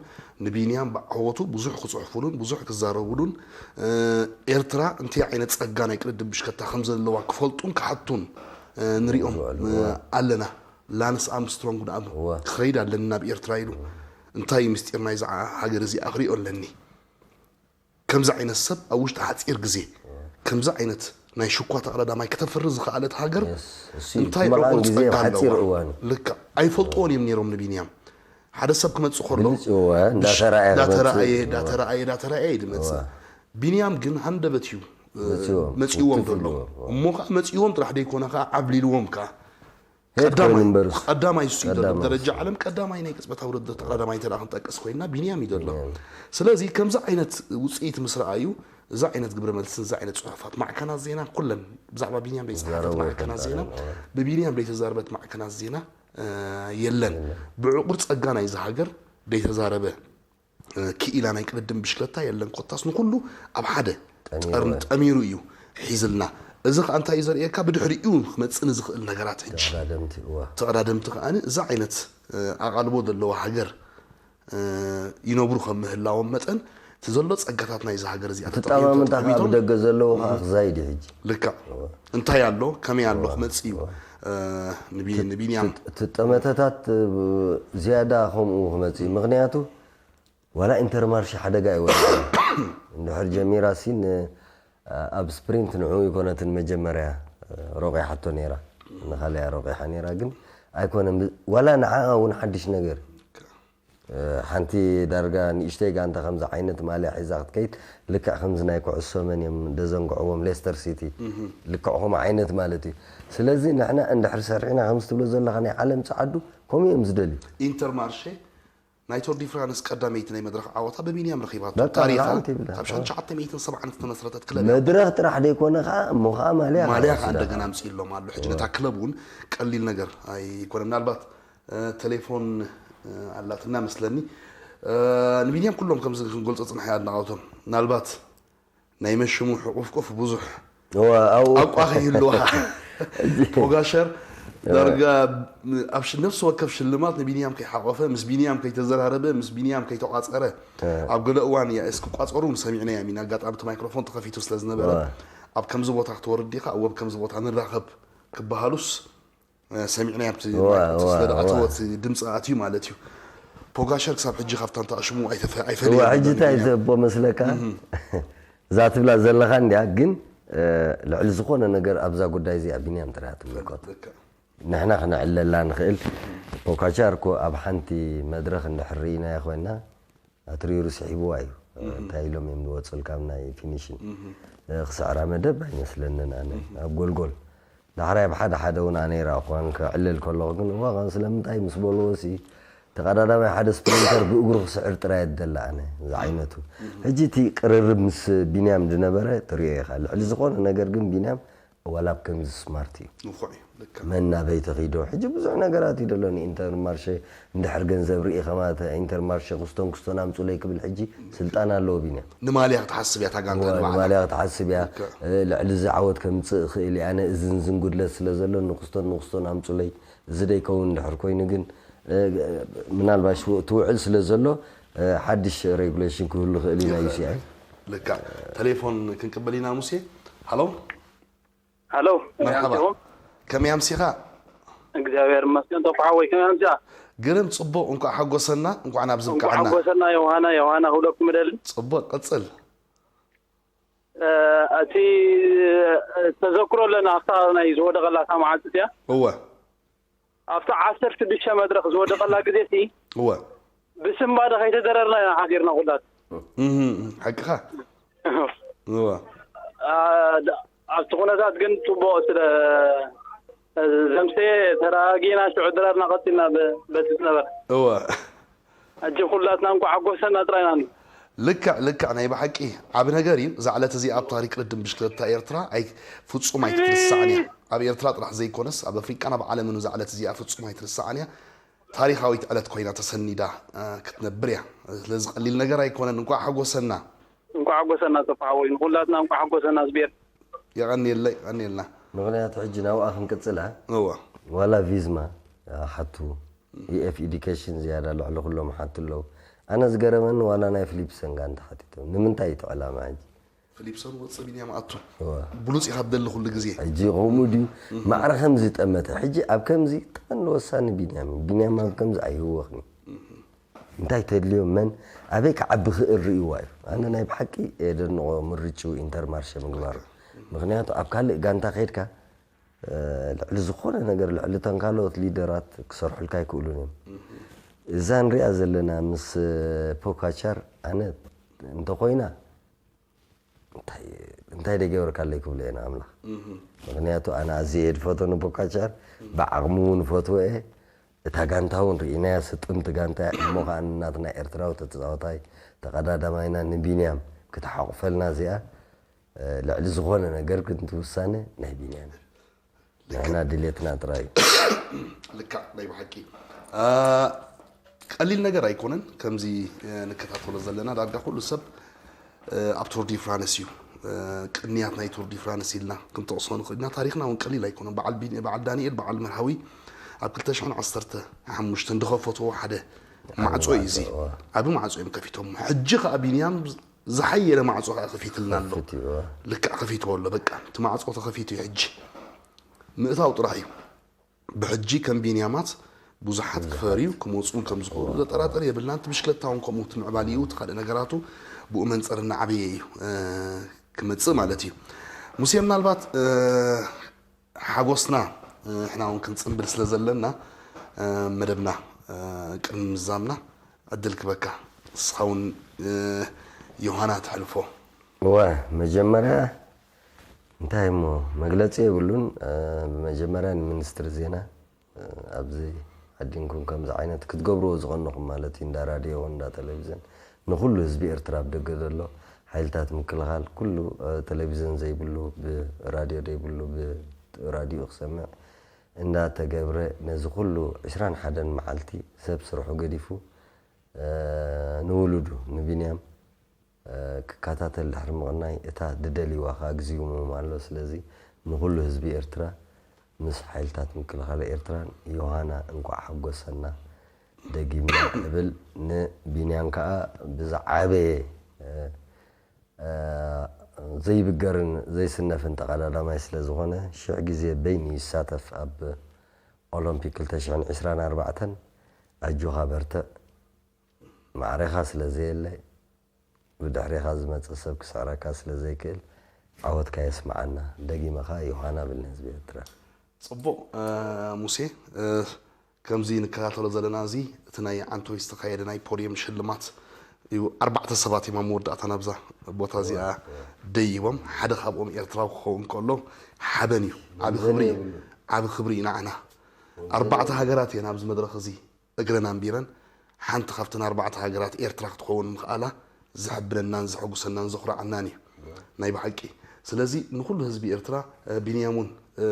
ንቢንያም ብዓወቱ ብዙሕ ክፅሕፉሉን ብዙሕ ክዛረቡሉን ኤርትራ እንታይ ዓይነት ፀጋ ናይ ቅድድም ብሽከታ ከም ዘለዋ ክፈልጡን ክሓቱን ንሪኦም ኣለና። ላንስ ኣርምስትሮንግ ንኣብ ክኸይድ ኣለኒ ናብ ኤርትራ ኢሉ እንታይ እዩ ምስጢር ናይዛ ሃገር እዚኣ ክሪኦ ኣለኒ። ከምዚ ዓይነት ሰብ ኣብ ውሽጢ ሓፂር ግዜ ከምዚ ዓይነት ናይ ሽኳ ተቐዳዳማይ ከተፍሪ ዝኸኣለት ሃገር እንታይ ዕቑር ፀጋ ኣለዋ? ልክዕ ኣይፈልጥዎን እዮም ነይሮም ንቢንያም። ሓደ ሰብ ክመፅእ ከሎ እንዳተረኣየ እንዳተረኣየ እንዳተረኣየ እዩ ዝመፅእ። ቢንያም ግን ሃንደበት እዩ መፂዎም ዘሎ። እሞ ከዓ መፂዎም ጥራሕ ደይኮነ ከዓ ዓብሊልዎም ከዓ ቀዳማይ እሱ እዩ ዘሎ። ደረጃ ዓለም ቀዳማይ ናይ ቅፅበታዊ ውድድር ተቐዳዳማይ እንተ ክንጠቅስ ኮይና ቢንያም እዩ ዘሎ። ስለዚ ከምዚ ዓይነት ውፅኢት ምስ ረኣዩ እዚ ዓይነት ግብረ መልስን እዚ ዓይነት ፅሑፋት ማዕከናት ዜና ኩለን ብዛዕባ ቢንያም ዘይፀሓፈት ማዕከናት ዜና ብቢንያም ዘይተዛረበት ማዕከናት ዜና የለን። ብዕቑር ፀጋ ናይዚ ሃገር ዘይተዛረበ ክኢላ ናይ ቅድድም ብሽክለታ የለን። ኮታስ ንኩሉ ኣብ ሓደ ጠርኒ ጠሚሩ እዩ ሒዝልና። እዚ ከዓ እንታይ እዩ ዘርእየካ? ብድሕሪኡ ክመፅእ ንዝኽእል ነገራት ሕጂ ተቐዳደምቲ ከዓ እዚ ዓይነት ኣቓልቦ ዘለዋ ሃገር ይነብሩ ከም ምህላዎም መጠን እቲ ዘሎ ፀጋታት ናይዚ ሃገር እዚኣ ተጠቒሞም ትጠማመንታ ከዓ ተጠቒሞም ብደገ ዘለዉ ከዓ ክዛይድ እዩ ሕጂ። ልክዕ እንታይ ኣሎ ከመይ ኣሎ ክመፅእ እዩ ንቢ- ንቢንያም እቲ ጠመተታት ዝያዳ ከምኡ ክመፅእ እዩ። ምክንያቱ ዋላ ኢንተርማርሽ ሓደጋ ይወድቕ እንድሕር ጀሚራ ሲን ኣብ ስፕሪንት ንዑ ይኮነትን መጀመርያ ሮቂሓቶ ነይራ ንካሊያ ሮቂሓ ነይራ ግን ኣይኮነን ዋላ ንዓኣ እውን ሓድሽ ነገር ሓንቲ ዳርጋ ንእሽተይ ጋንታ ከምዚ ዓይነት ማልያ ሒዛ ክትከይድ ልክዕ ከምዚ ናይ ኩዕሶ መን እዮም ደዘንግዕዎም ሌስተር ሲቲ ልክዕ ከምኡ ዓይነት ማለት እዩ ስለዚ ንሕና እንድሕር ሰሪሕና ከምዚ ትብሎ ዘለካ ናይ ዓለም ፀዓዱ ከምኡ እዮም ዝደልዩ ኢንተርማርሼ ናይ ቶር ዲ ፍራንስ ቀዳመይቲ ናይ መድረኽ ዓወታ ብቢንያም ረኺባቶ። በቃ ታሪኻ ንዓም ትብል። ካብ ሸዓተ ሚእትን ሰብዓን ዝተመስረተት ክለብ እያ። መድረኽ ጥራሕ ደይኮነ ኸዓ እሞ ኸዓ ማልያ ማልያ ኸዓ ኸዓ ወሲዳ። እንደገና ኣምፅእሎም ኣሎ። ሕጂ ነታ ክለብ እውን ቀሊል ነገር ኣይኮነ። ምናልባት እ፣ ቴሌፎን እ፣ ኣላትና መስለኒ። እ፣ ንቢንያም ኩሎም ከምዚ ክንገልፆ ፅንሐ ኣድናቐቶም። ምናልባት ናይ መሽሙ ሕቑፍቁፍ ብዙሕ ኣቋኺ ይህልዋ ፖጋሸር ዳርጋ ኣብ ነፍሲ ወከፍ ሽልማት ንቢንያም ከይሓቆፈ ምስ ቢንያም ከይተዘራረበ ምስ ቢንያም ከይተቋፀረ ኣብ ገለ እዋን እያ እስኪ ቋፀሩ እውን ሰሚዕናዮም ኢና ኣጋጣሚ እቲ ማይክሮፎን ተኸፊቱ ስለ ዝነበረ ኣብ ከምዚ ቦታ ክትወርድ ዲኻ እወ ኣብ ከምዚ ቦታ ንራኸብ ክበሃሉስ ሰሚዕናዮ ኣብቲ ማይክሮፎን ስለ ዝኣተወ እቲ ድምፂ ኣትዩ ማለት እዩ ፖጋሸር ክሳብ ሕጂ ካብታ እንተኣሽሙ ኣይፈለየን ሕጂ እንታይ እዩ ዘቦ መስለካ እዛ ትብላ ዘለኻ እንድያ ግን ልዕሊ ዝኾነ ነገር ኣብዛ ጉዳይ እዚኣ ቢንያም ጥራይ ትምልከቶ ንሕና ክነዕለላ ንኽእል ፖካቻር እኮ ኣብ ሓንቲ መድረኽ እንድሕር ርኢናዮ ኮይና ኣትሪሩ ስሒብዋ እዩ እንታይ ኢሎም እዮም ዝወፅል ካብ ናይ ፊኒሽን ክስዕራ መደብ ኣይመስለንን ኣነ ኣብ ጎልጎል ዳሕራይ ኣብ ሓደ ሓደ እውን ኣነ ይረኣኹዋን ክዕልል ከለኹ ግን እዋ ስለምንታይ ምስ በልዎ ሲ ተቐዳዳማይ ሓደ ስፕሪንተር ብእግሩ ክስዕር ጥራይ ደላ ኣነ ዝዓይነቱ ሕጂ እቲ ቅርርብ ምስ ቢንያም ዝነበረ ትሪኦ ኢኻ ልዕሊ ዝኾነ ነገር ግን ቢንያም ዋላ ኣብ ከምዚ ስማርት እዩ ንፉዕ እዩ ልክዕ መን ናበይ ተኺዶ ሕጂ ብዙሕ ነገራት እዩ ደሎ ንኢንተርማርሸ እንድሕር ገንዘብ ርኢ ከማተ ኢንተርማርሸ ክስቶን ክስቶን ኣምፁለይ ክብል ሕጂ ስልጣን ኣለዎ ቢንያም ንማልያ ክትሓስብ እያ እታ ጋንታ ንባዕላ ንማልያ ክትሓስብ እያ ልዕሊ እዚ ዓወት ከምፅእ እኽእል እየ ኣነ እዝን ዝን ጉድለት ስለ ዘሎ ንክስቶን ንክስቶን ኣምፁለይ እዚ ደይከውን እንድሕር ኮይኑ ግን ምናልባሽ ትውዕል ስለ ዘሎ ሓድሽ ሬጉሌሽን ክህሉ ይኽእል እዩ ናይ ዩሲኣይ ልካ ቴሌፎን ክንቅበል ኢና ሙሴ ሃሎ ሃሎ መርሓባ ከመይ ኣምሲኻ እግዚኣብሔር ይመስገን ተኳሓወይ ከመይ ኣምሲኻ ግርም ፅቡቅ እንኳዕ ሓጎሰና እንኳዕ ናብ ዝብቃዕና ሓጎሰና ዮሃና ዮሃና ክብለኩም ደሊ ፅቡቅ ቅፅል እቲ ተዘክሮ ኣለና ኣብታ ናይ ዝወደቀላ እታ መዓልቲ እቲያ እወ ኣብቲ ዓሰርተ ሽዱሽተ መድረኽ ዝወደቐላ ግዜ ሲ እወ ብስምባደ ከይተደረርና ኢና ሓዲርና ኩላት። እህ፣ ሓቅኻ። እወ። ኣ፣ ድ- ኣብቲ ኩነታት ግን ጽቡቕ ስለ ዘምሰየ ተረጋጊእና ሽዑ ድራርና ቀጺልና ብ- በቲ ዝነበረ። እወ። ሕጂ ኩላትና እንኳዕ ሓጎሰና ጥራይ ኢና። ልክዕ፣ ልክዕ፣ ናይ ብሓቂ ዓቢ ነገር እዩ። እዛ ዕለት እዚኣ ኣብ ታሪክ ቅድድም ብሽክለታ ኤርትራ ኣይ-፣ ፍጹም ኣይትትርሳዕን እያ። ኣብ ኤርትራ ጥራሕ ዘይኮነስ፣ ኣብ ኣፍሪቃን ኣብ ዓለምን እዛ ዕለት እዚኣ ፍጹም ኣይትርሳዕን እያ። ታሪኻዊት ዕለት ኮይና ተሰኒዳ፣ እ፣ ክትነብር እያ። ስለዚ ቀሊል ነገር ኣይኮነን። እንኳዕ ሓጎሰና። እንኳዕ ሓጎሰና ቶፋ ሓወይ፣ ንኹላትና እንኳዕ ሓጎሰና ህዝቢ ኤርትራ። የቐንየለይ፣ የቐንየልና። ምኽንያቱ ሕጂ ናብኣ ክንቅጽል፣ እ? እወ። ዋላ ቪዝማ፣ እ፣ ሓቱ፣ ዩ ኤፍ ኤዱኬሽን ዝያዳ ልዕሊ ኩሎም ሓቱ ኣለዉ። ኣነ ዝገረመኒ ዋላ ናይ ፊሊፕሰን ጋንታ ሓቲቶም። ንምንታይ እዩ እቲ ዕላማ ሕጂ? ፊሊፕሰን ወጽእ ቢንያም ኣቱ። እወ። ብሉጽ ኢኻ ትደሊ ኩሉ ግዜ። ሕጂ ከምኡ ድዩ? ማዕረ ከምዚ ጠመተ። ሕጂ ኣብ ከምዚ ጠቐኒ ወሳኒ ቢንያም እዩ። ቢንያም ኣብ ከምዚ ኣይህወኽን እዩ። እንታይ ተድልዮ፣ መን ኣበይ ክዓቢ ክእል ርእይዋ እዩ። ኣነ ናይ ብሓቂ የደንቖ ምርጭው ኢንተርማርሸ ምግባሩ። ምኽንያቱ ኣብ ካልእ ጋንታ ከይድካ፣ እ፣ ልዕሊ ዝኾነ ነገር፣ ልዕሊ እተን ካልኦት ሊደራት ክሰርሑልካ ኣይክእሉን እዮም። እዛ ንሪኣ ዘለና ምስ ፖካቻር ኣነ እንተኾይና፣ እንታይ፣ እንታይ ደገበርካለይ ክብሎ እየ ንኣምላኽ። ምኽንያቱ ኣነ ኣዝየ እየ ዝፈቶ ንፖካቻር፣ ብዓቕሙ እውን እፈትዎ እየ። እታ ጋንታ እውን ርኢናያ፣ ስጥምቲ ጋንታ እያ። እሞ ኸኣ ናትና ኤርትራዊ ተጻዋታይ ተቐዳዳማይና ንቢንያም ክትሓቑፈልና እዚኣ፣ እ፣ ልዕሊ ዝኾነ ነገር ግን እቲ ውሳነ ናይ ቢንያም እዩ። ልክዕ። ንሕና ድሌትና ጥራይ እዩ። ልክዕ፣ ናይ ብሓቂ። እ፣ ቀሊል ነገር ኣይኮነን። ከምዚ፣ እ፣ ንከታተሎ ዘለና ዳርጋ ኩሉ ሰብ፣ እ፣ ኣብ ቱር ዲ ፍራንስ እዩ። እ፣ ቅንያት ናይ ቱር ዲ ፍራንስ ኢልና ክንጠቕሶ ንኽእል ኢና። ታሪኽና እውን ቀሊል ኣይኮነን። በዓል ቢን-፣ በዓል ዳንኤል፣ በዓል መርሃዊ ኣብ ክልተ ሽሕን ዓሰርተ ሓሙሽተን ዝኸፈትዎ ሓደ ማዕጾ እዩ እዚ። እወ። ዓቢ ማዕጾ እዮም ከፊቶም። ሕጂ ከኣ ቢንያም ዝሓየለ ማዕጾ ከኣ ከፊትልና ኣሎ። ከፊት እዩ፣ እወ። ልክዕ ከፊትዎ ኣሎ። በቃ፣ እቲ ማዕጾ ተኸፊቱ እዩ ሕጂ። ምእታው ጥራሕ እዩ። ብሕጂ ከም ቢንያማት ብዙሓት ብዙሓት። ክፈርዩ ክመጹ ከም ዝኽእሉ እወ። ዘጠራጥር የብልናን። እቲ ብሽክለታ እውን ከምኡ፣ እቲ ምዕባሌኡ፣ እቲ ካልእ ነገራቱ ብኡ መንጸር እናዓበየ እዩ፣ እ፣ ክመጽእ ማለት እዩ። ሙሴ፣ ምናልባት፣ እ፣ ሓጎስና፣ እ፣ ንሕና እውን ክንጽንብል ስለ ዘለና፣ እ፣ መደብና፣ እ፣ ቅድሚ ምዛምና ዕድል ክበካ። ንስኻ እውን፣ እ፣ ዮሃና ተሕልፎ። እወ፣ መጀመርያ እንታይ እሞ መግለጺ የብሉን። እ፣ ብመጀመርያ ንሚኒስትሪ ዜና፣ እ፣ ኣብዚ ዓዲንኩም ከምዚ ዓይነት ክትገብርዎ ዝቐነኹም ማለት እዩ፣ እንዳ ራድዮ ይኹን እንዳ ቴሌቪዝን፣ ንኹሉ ህዝቢ ኤርትራ ኣብ ደገ ዘሎ ሓይልታት ምክልኻል፣ ኩሉ፣ እ፣ ቴሌቪዝን ዘይብሉ፣ ብራድዮ ዘይብሉ፣ ብራድዮ ክሰምዕ እንዳተገብረ፣ ነዚ ኩሉ ዕስራን ሓደን መዓልቲ ሰብ ስርሑ ገዲፉ፣ እ፣ ንውሉዱ ንቢንያም፣ እ፣ ክከታተል ድሕሪ ምቕናይ፣ እታ ድደልይዋ ከኣ ግዜኡ ምም ኣሎ። ስለዚ ንኹሉ ህዝቢ ኤርትራ ምስ ሓይልታት ምክልኻል ኤርትራን ዮሃና እንቋዕ ሓጎሰና ደጊምና እብል። ንቢንያም ከኣ ብዝዓበየ፣ እ፣ እ፣ ዘይብገርን ዘይስነፍን ተቐዳዳማይ ስለ ዝኾነ፣ ሽሕ ግዜ በይኑ ይሳተፍ ኣብ ኦሎምፒክ ክልተ ሽሕን ዕስራን ኣርባዕተን። ኣጆኻ በርትዕ። ማዕሬኻ ስለ ዘየለ፣ ብድሕሬኻ ዝመጽእ ሰብ ክስዕረካ ስለ ዘይክእል፣ ዓወትካ የስምዓና። ደጊመ ኸኣ ዮሃና ብል ንህዝቢ ኤርትራ። ጽቡቕ፣ እ፣ ሙሴ፣ እ፣ ከምዚ ንከታተሎ ዘለና፣ እዚ እቲ ናይ ዓንቶይ ዝተኻየደ ናይ ፖድየም ሽልማት እዩ። ኣርባዕተ ሰባት እዮም ኣብ መወዳእታ ናብዛ ቦታ እዚኣ እወ፣ እወ። ደይቦም። ሓደ ካብኦም ኤርትራዊ ክኸውን ከሎ ሓበን እዩ። ዓቢ መመዘኒ ክብሪ፣ የብሉን። ዓቢ ክብሪ እዩ ንዓና። መመዘኒ ኣርባዕተ የብሉን። ሃገራት እየን ኣብዚ መድረኽ እዚ እግረን ኣንቢረን። ሓንቲ ካብተን ኣርባዕተ ሃገራት ኤርትራ ክትኸውን ምኽኣላ ዘሕብነናን ዘሐጉሰናን ዘኹርዓናን እዩ። ናይ ብሓቂ። ስለዚ ንኹሉ ህዝቢ ኤርትራ፣ እ፣ ቢንያም እውን፣ እ፣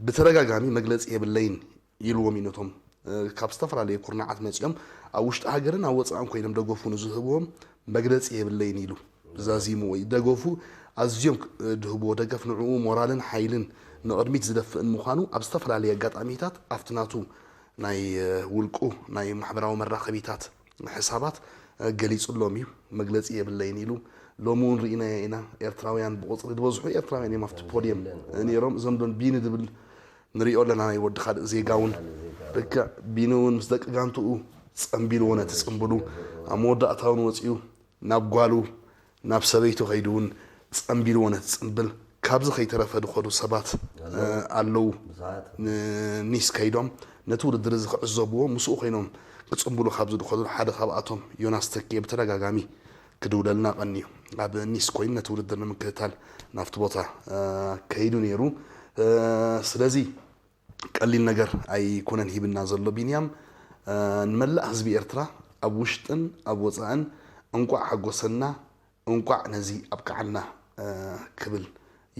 ብተደጋጋሚ መግለጺ የብለይን ኢልዎም እዩ ነቶም፣ እ፣ ካብ ዝተፈላለየ ኩርናዓት መጺኦም ኣብ ውሽጢ ሃገርን ኣብ ወጻእን ኮይኖም ደገፉ ንዝህብዎም መግለጺ የብለይን ኢሉ ዛዚሙ ወይ ደገፉ ኣዝዮም፣ እ፣ ድህብዎ ደገፍ ንዕኡ ሞራልን ሓይልን ንቕድሚት ዝደፍእን ምዃኑ ኣብ ዝተፈላለየ ኣጋጣሚታት ኣብቲ ናቱ ናይ፣ እ፣ ውልቁ ናይ ማሕበራዊ መራኸቢታት ሕሳባት፣ እ፣ ገሊጹሎም እዩ። መግለጺ የብለይን ኢሉ። ሎሚ እውን ርኢናዮ ኢና። ኤርትራውያን ብቑጽሪ ዝበዝሑ ኤርትራውያን እዮም ኣብቲ ፖድየም፣ እ፣ ነይሮም። እዞም ዶን ቢኒ ዝብል ንሪኦ ኣለና፣ ናይ ወዲ ካልእ ዜጋ እውን። ካልእ ዜጋ እውን። ልክዕ ቢኒ እውን ምስ ደቂ ጋንትኡ ጸምቢልዎ ነቲ ጽምብሉ። ኣብ መወዳእታ እውን ወጺኡ ናብ ጓሉ፣ ናብ ሰበይቱ ከይዱ እውን ጸምቢልዎ ነቲ ጽምብል። ካብዚ ከይተረፈ ዝኸዱ ሰባት፣ ኣለዉ። እ፣ ኣለዉ። ብዙሓት። ንኒስ ከይዶም ነቲ ውድድር እዚ ክዕዘብዎ ምስኡ ኮይኖም ክጽምብሉ ካብ ዝድኸሉ ሓደ ካብኣቶም ዮናስ ተኪኤ ብተደጋጋሚ ክድውለልና ቀንዩ። ኣብ ኒስ ኮይኑ ነቲ ውድድር ንምክትታል ናብቲ ቦታ፣ እ፣ ከይዱ ነይሩ። እ፣ ስለዚ ቀሊል ነገር ኣይኮነን ሂብና ዘሎ ቢንያም። እ፣ ንመላእ ህዝቢ ኤርትራ ኣብ ውሽጥን ኣብ ወፃእን እንቋዕ ሓጎሰና፣ እንቋዕ ነዚ ኣብቅዓና ክብል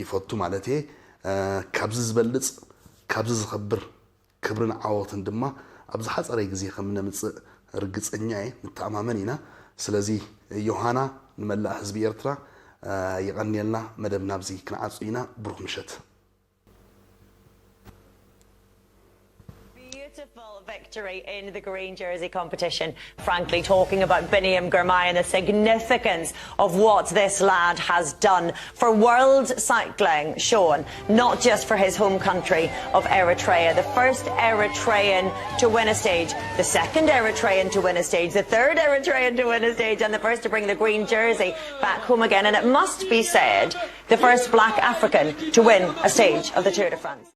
ይፈቱ ማለት እየ። ካብዚ ዝበልፅ፣ ካብዚ ዝኸብር ክብርን ዓወትን ድማ ኣብ ዝሓፀረ ግዜ ከም ነምፅእ ርግፀኛ እየ፣ ንተኣማመን ኢና። ስለዚ ዮሃና፣ ንመላእ ህዝቢ ኤርትራ የቐንየልና። መደብና ኣብዚ ክንዓጹ ኢና። ብሩኽ ምሸት። Beautiful victory in the green jersey competition. Frankly, talking about Biniam Girmay and the significance of what this lad has done for world cycling, Sean, not just for his home country of Eritrea. The first Eritrean to win a stage, the second Eritrean to win a stage, the third Eritrean to win a stage, and the first to bring the green jersey back home again. And it must be said, the first black African to win a stage of the Tour de France.